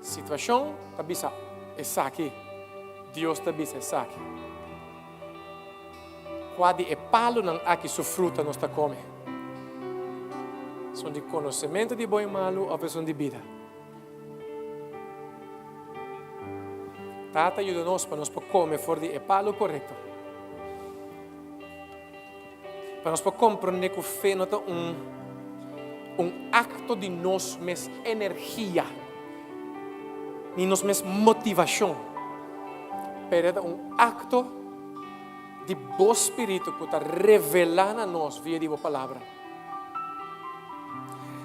Situashon ta bisa esaki, Dios ta bisa esaki. Kua di e palunan aki su fruta nos ta kome? Esun di konosementu di bon i malu òf esun di bida? Tata yuda nos pa nos por kome for di e palu korekto. Pa nos por komprondé ku fe no ta un un akto di nos mes energia ni nos mes motivashon, pero e ta un akto di bo spiritu ku ta revelá na nos via di bo palabra.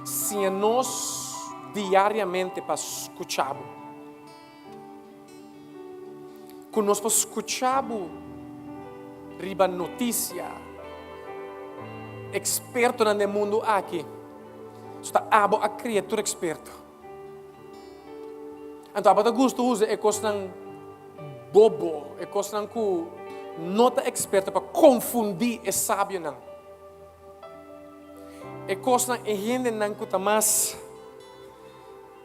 Siña nos diariamente pa skucha bo. Ku nos por skucha bo riba notisia, ekspertonan den mundu aki, so ta abo a kria tur eksperto. Anto abo ta gusta usa e kosnan bobo, e kosnan ku no ta eksperto pa konfundí e sabionan. E kosnan, e hendenan ku ta mas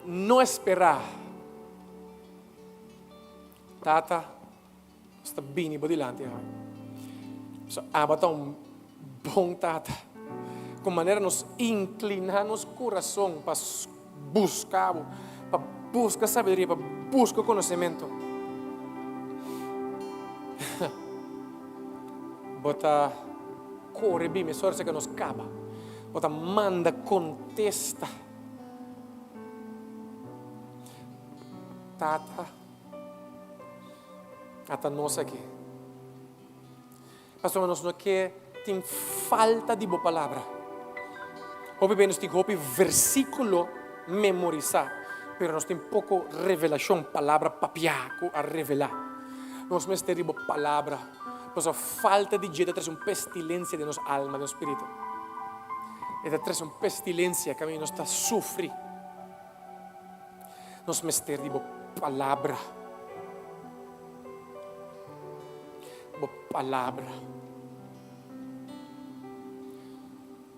no esperá. Tata, nos ta bini bo dilanti awe. So Abba ta un bon tata. Ku manera nos inkliná nos kurason pa buska bo, pa buska sabiduria, pa buska konosementu. Bo ta kore bin mesora esaki nos kaba. Bo ta manda kontesta. Tata, ata nos aki. Pasobra nos no ke tin falta di bo palabra. Hopi bes nos tin hopi versíkulo memorisá, pero nos tin poko revelashon, palabra papiá ku a revelá. Nos mester di bo palabra, pasobra falta di dje ta trese un pestilensia den nos alma, den nos spiritu. E ta trese un pestilensia kaminda nos ta sufri. Nos mester di bo palabra. Bo palabra.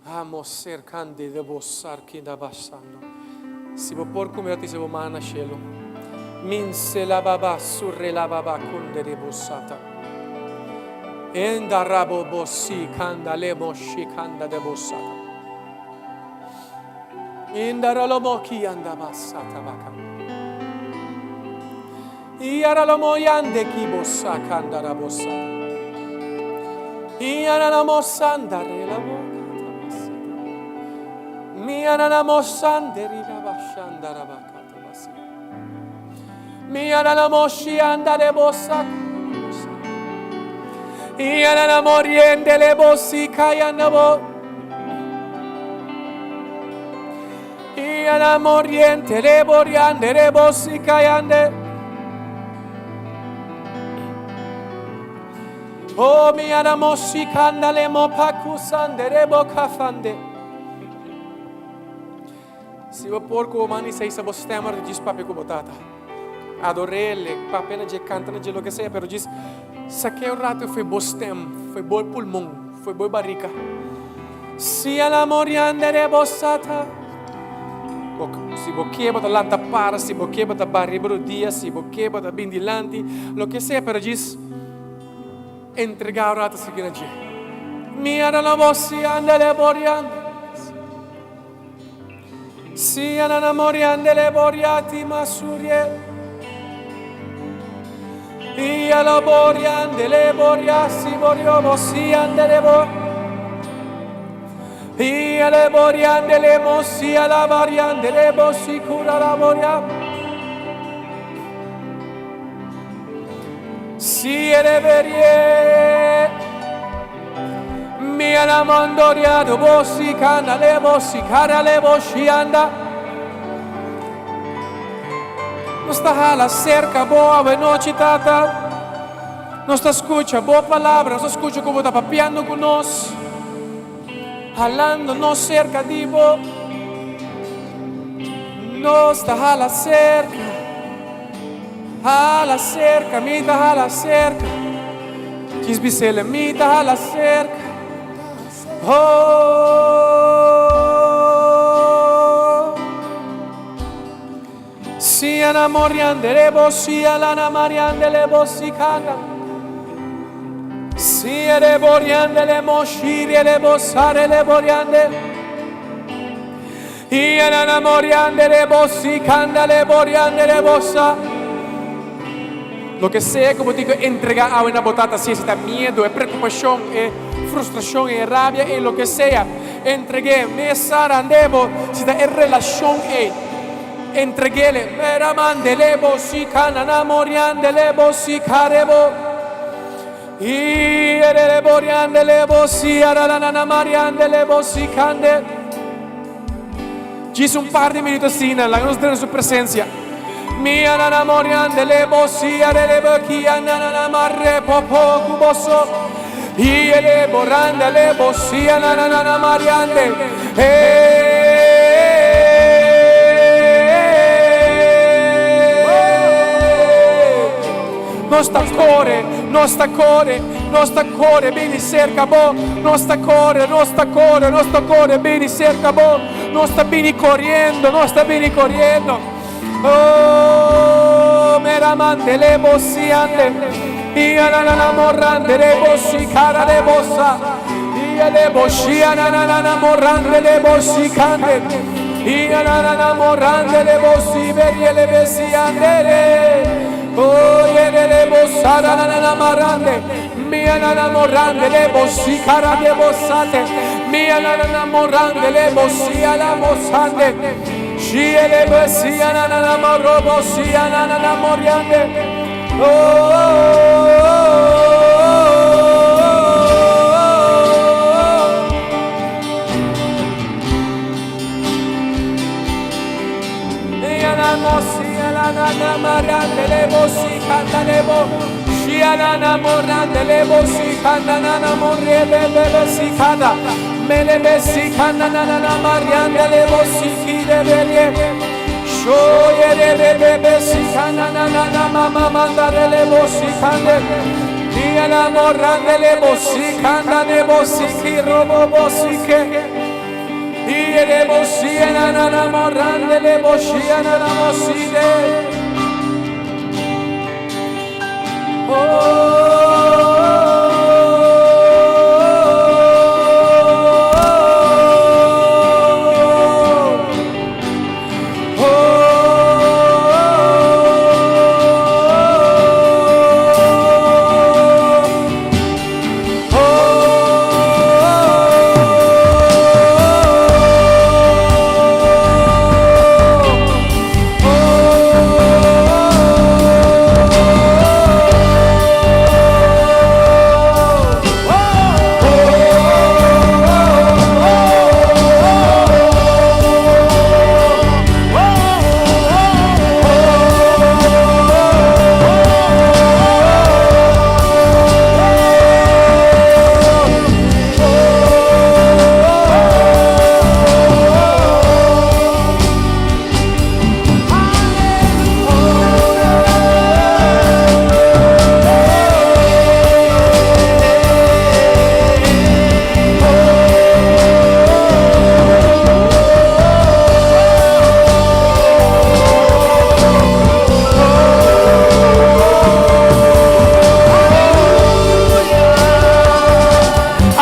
Amo serkande de bo sarkinda basando. Si bo por kume oti se bo man na shelu. Min se la baba surre la baba kunde de bo sata. Enda rabo bo si kanda le mo shi kanda de bo sata. Inda ralo mo ki anda basata baka. Iara lo mo yande ki bo sa kanda rabo sata. Iara la mo sanda re la mo kata basata. Miara la mo sande ri la bashanda ra bakata basi. Miara la mo shi anda le bo sa Iara la mo riende le bo si kayanda bo. Iara moriente le boriande le bo si kayande. Oh, mi ara mo si kanda le mo pakusande le bo kafande. Si bo por ku bo man i seisa bo stem ora djis papia ku bo tata. Ador'ele, papia na dje, kanta na dje, loke sea, pero djis sak'é un rato fo'i bo stem, fo'i bo pulmon, fo'i bo barika. Si el amor yandere bo sata. Bo, si bo ke bo ta lanta para, si bo ke bo ta bari riba rodia, si bo ke bo ta bin dilanti, loke sea, pero djis entregá un rato asiki na dje. Mi ara na bo si andele bo riande. Si anana moriandele boriati masurie. Ia la boriandele boriasi boriobo si andele bo. Ia le boriandele mosia la variandele bosi cura la boria. Si ele verie. Mi ala mandoria do bosi cana le bosi cara le bosi anda. Nos ta hala cerca bo awe nochi tata. Nos ta scucha bo palabra, nos ta scucha como ta papiando cu nos. Halando nos cerca di bo. Nos ta hala cerca. Hala cerca, mi ta hala cerca. Djis bisele, mi ta hala cerca. Oh. Si ana moriandele bo si alana mariandele bo si kanda. Si ere boriandele mo shiriele bo sarele boriande. I anana moriandele bo si kandale boriandele bosa. Loke sea ku bo tin ku entregá awe na bo tata, si esei ta miedu, e preokupashon, e frustrashon, e rabia, e loke sea, entreg'é. Mesa rand'é bo, si ta e relashon ei, entreg'é. Mera mandele bo si kanana moriandele bo si kare bo. I erele boriandele bo si aralanana mariandele bo si kande. Djis un par di minuut asina, laga nos drenta su presencia. Mi anana moriandele bo si arele bo ki anana marre popo ku boso. I ele borandele bo si anana mariande. Nos ta core, nos ta core, nos ta core bini cerca bo. Nos ta core, nos ta core, nos ta core bini cerca bo. Nos ta bini corriendo, nos ta bini corriendo. Oh, mera mandele bosiande. Ia na na na morrande le bosi cara le bosa. Ia le bosia na na na na morrande le bosi cande. Ia na na na morrande le bosi berie le besiande le. Oh, yele le bosara na na na marande. Mia na na morrande le bosi cara de bosate. Mia na na na morrande le bosi ala bosande. Shiele bosia na na na morobo sia na na na moriande. Oh, oh, oh, oh. Ianana morandele bosi kanana morrebebe sikada. Melebe sikanana mariandele bosi kidebelie. Shoyerebebe sikanana mama mandarele bosi kande. Iana morandele bosi kandane bosi kirobo bosi ke. Iere bosi anana morandele bosi anana moside.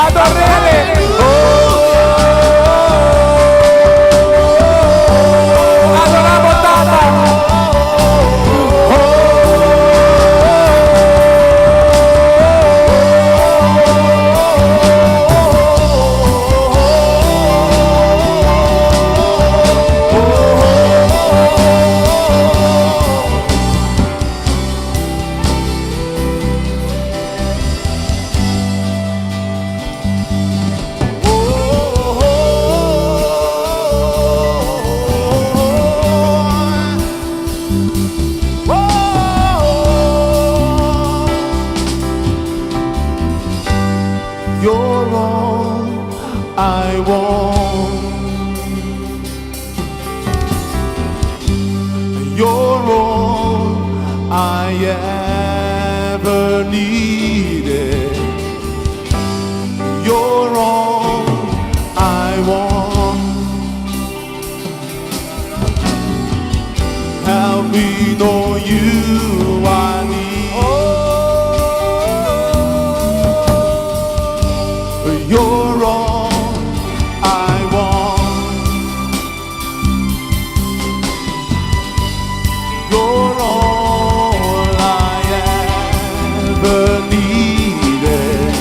Adorele. Adoramos Tata. You're all I want. You're all I ever needed. You're all I want. Help me know you I need. You're all I want. You're all I ever needed.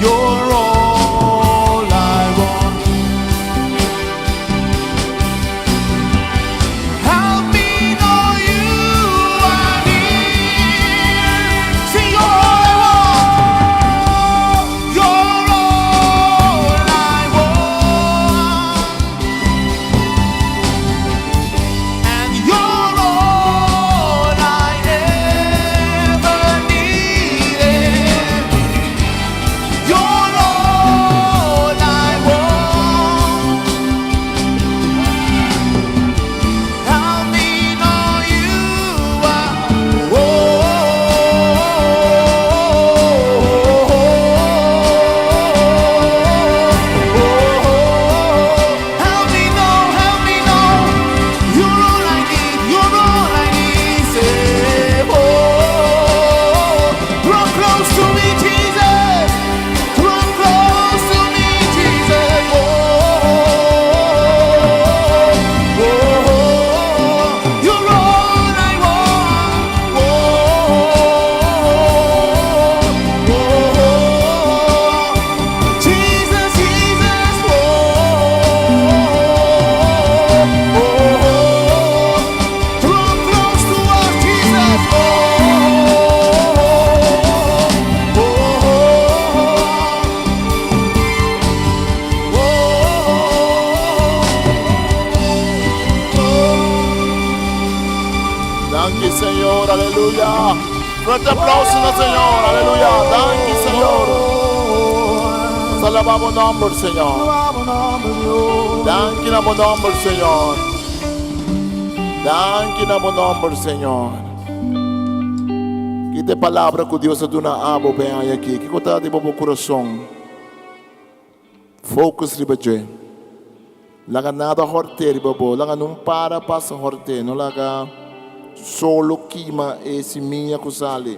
You're all I want. Help me know Fuerte aplauso na Señor. Aleluya. Danki, Señor. Nos alabá bo nòmber, Señor. Danki na bo nòmber, Señor. Danki na bo nòmber, Señor. Ki ta e palabra ku Dios a duna abo pa e aña aki? Kiko ta riba bo kurason? Focus riba dje. Laga nada hort'é riba bo. Laga nun para pasa hort'é. No laga solo kima e simia ku sali.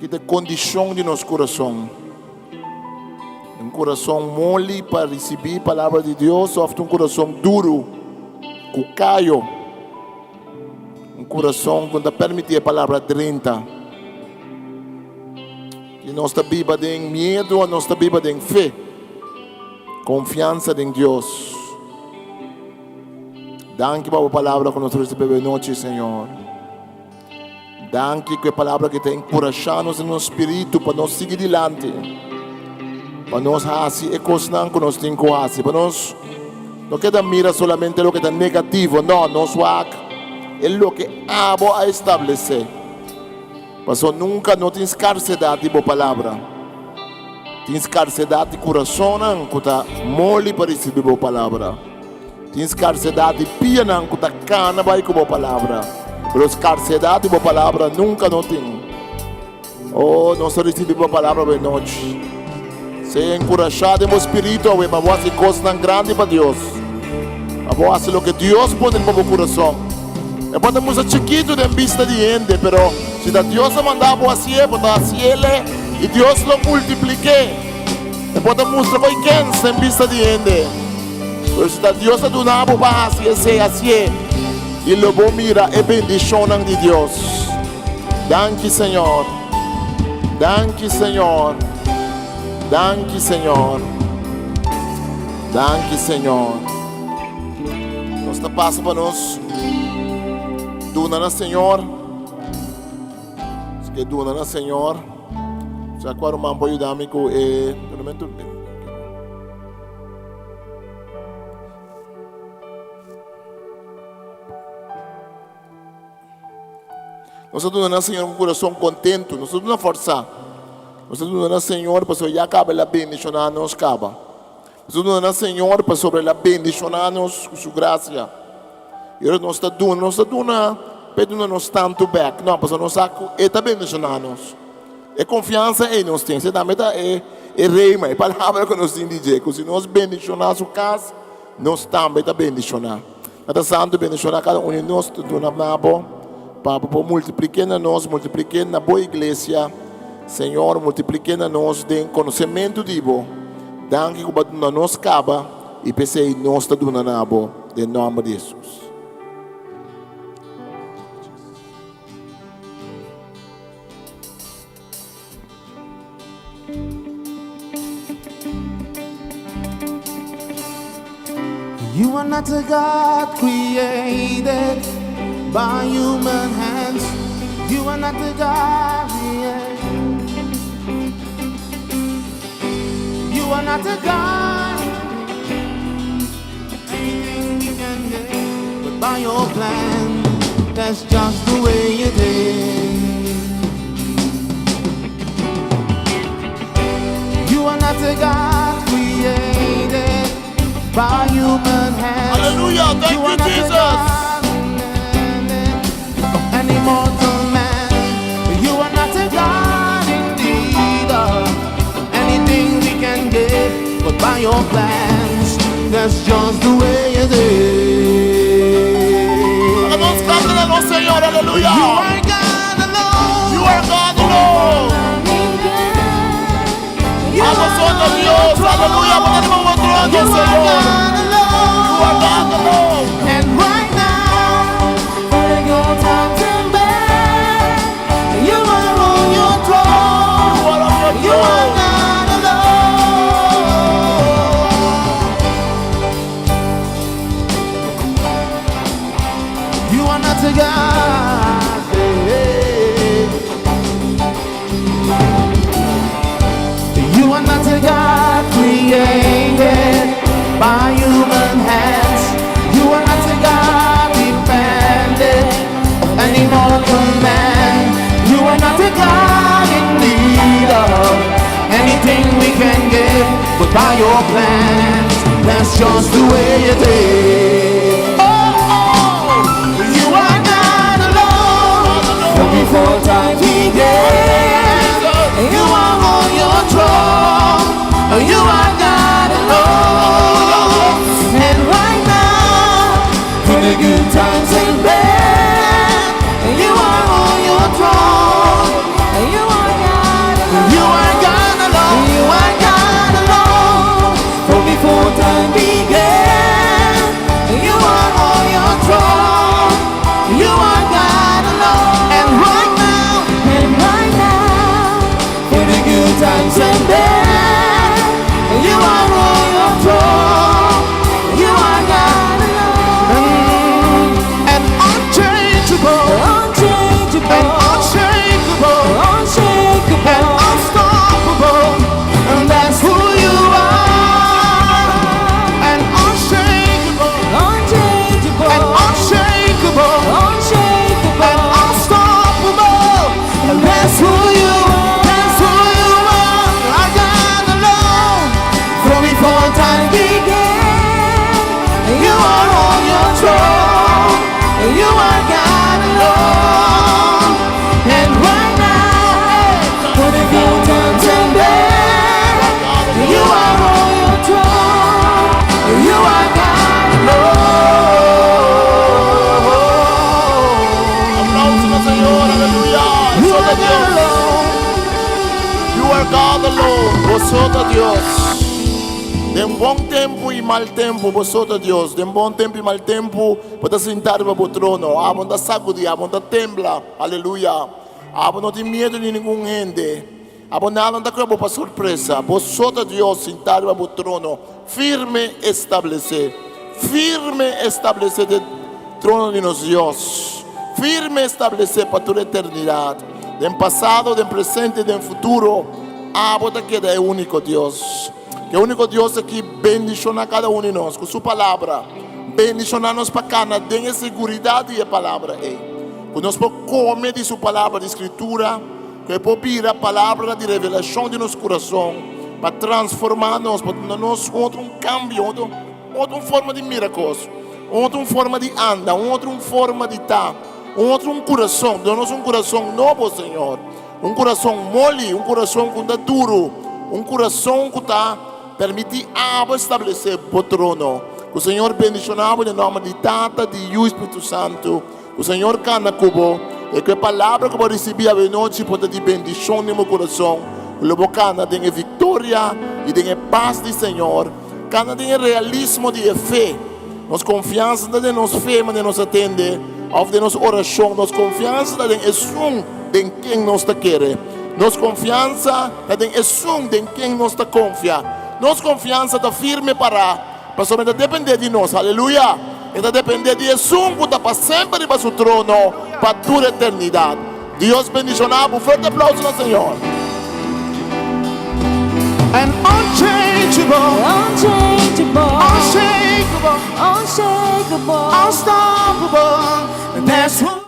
Ki ta e kondishon di nos kurason? Un kurason moli pa risibí palabra di Dios òf ta un kurason duru ku kayo? Un kurason ku no ta permití e palabra drenta. I nos ta biba den miedu o nos ta biba den fe, konfiansa den Dios. Danki pa bo palabra ku nos risibi awe nochi, Señor. Danki ku e palabra ki ta enkurashá nos den nos spiritu pa nos sigui dilanti, pa nos hasi e kosnan ku nos tin ku hasi, pa nos no keda mira solamente loke ta negativo, no, nos wak e loke abo a establesé. Pasobra nunka no tin skarsedat di bo palabra. Tin skarsedat di kurasonnan ku ta moli pa risibí bo palabra. Tin skarsedat di pianan ku ta kana bai ku bo palabra. Pero skarsedat di bo palabra nunka no tin. Oh, nos a risibí bo palabra awe nochi. Sea enkurashá den bo spiritu awe pa bo hasi kosnan grandi pa Dios. Pa bo hasi loke Dios pone riba bo kurason. E por ta musa chikitu den bista di hende, pero si ta Dios a manda bo hasié, bo ta hasiele i Dios lo multiplik'é. E por ta mustra ko'i kens den bista di hende, pero si ta Dios a duna bo pa hasi esei, hasié i lo bo mira e bendishonnan di Dios. Danki, Señor. Danki, Señor. Danki, Señor. Danki, Señor. Nos ta pasa pa nos duna na Señor. Nos ke duna na Señor. Sa kua ruman por yuda mi ku e momento. Nos ta duna na Señor ku kurason kontentu. Nos ta duna forsá. Nos ta duna na Señor pasobra ya kaba el a bendishoná nos kaba. Nos ta duna na Señor pasobra el a bendishoná nos ku su grasia. I ora nos ta duna, nos ta duna pa e duna nos tantu bèk. No, pasobra nos sa ku e ta bendishoná nos. E konfiansa ei nos tin. Esei tambe ta e e rema, e palabra ku nos tin di dje, ku si nos bendishoná su kas, nos tambe ta bendishoná. Tata Santu, bendishoná kada un di nos, ta duna na bo, pa bo por multipliké na nos, multipliké na bo iglesia. Señor, multipliké na nos den konosementu di bo. Danki ku bo a duna nos kaba, i p'esei nos ta duna na bo, den nòmber di Hesus. You are not a God created by human hands. You are not a God. Yeah. You are not a God. Anything you can get, but by your plan, that's just the way it is. You are not a God created by human hands. Hallelujah. Thank you, you are not a Jesus. God of any mortal man. You are not a God indeed of anything we can get, but by your plans, that's just the way it is. Laga nos kanta na nos Señor, aleluya. You are God alone. You are God alone. You Abo are so ta Dios, aleluya. Bo ta riba bo trono, You are Señor. God alone. You are God alone. And right now, you are on your throne. You are on your You are throne. God alone. You are not a God. eh. You are not a God created by human hands. You are not a God dependent your plans. That's just the way it is. Oh, you are God alone. From before time began, you are on your throne. You are God alone. And right now, in the good times and bad, you are on your throne. You are God alone. You are God alone. You are God alone. From before time began, you are on your throne. You are God alone. And right now, And right now, in the good times and bad, you are on your throne. You are God alone. And unchangeable, Unchangeable, and unshakable, unshakable, and unstoppable. And that's who you are. And unshakable, unchangeable, and unshakable, unshakable, and unstoppable. And that's who you are. That's who you are. Our God alone. From before time began, you are on your throne. You are God alone. And right now, for the good times and bad, you are on your throne. You are God alone. Aplauso na Señor, aleluya. You Solo are God Dios. alone. You are God alone. Bo ta Dios. Den bon tempu i mal tempu, bo ta Dios. Den bon tempu i mal tempu, bo ta sintá riba bo trono. Abo n' ta sakudí, abo n' ta tembla. Aleluya. Abo no tin miedu di ningun hende. Abo nada n' ta kohe pa sorpresa. Bo ta Dios sintá riba bo trono. Firme establesé. Firme establesé e trono di nos Dios. Firme establesé pa tur eternidat. Den pasado, den presente, den futuro. Abo ta keda e úniko Dios. Ku e úniko Dios aki bendishoná kada un di nos ku su palabra. Bendishoná nos pa kana den seguridat di e palabra ei. Ku nos por kome di su palabra di skritura, ku por bira palabra di revelashon di nos kurason, pa transformá nos, pa nos otro un kambio, otro forma di mira kos, otro forma di anda, otro forma di ta, otro un kurason, duna nos un kurason nobo, Señor. Un kurason moli, un kurason ku ta duru, un kurason ku ta permití Abo establesé bo trono. Ku Señor bendishoná bo den nòmber di Tata, di Yu i Spiritu Santu. Ku Señor kana ku bo. I ku e palabra ku bo a risibí anochi por ta di bendishon den bo kurason. Ku bo kana den viktoria i den pas di Señor. Kana den realismo di fe. Nos konfiansa ta den nos fe, ma nos atendé. Òf den nos orashon, nos konfiansa ta den esun den ken nos ta kere. Nos konfiansa ta den esun den ken nos ta konfia. Nos konfiansa ta firme pará. Pasobra e n' ta dependé di nos. Aleluya. E ta dependé di esun ku ta pa semper riba su trono pa tur eternidat. Dios bendishoná. Un fuerte aplauso na Señor. And unchangeable, unchangeable, unshakable, unshakable, unstoppable. And that's who.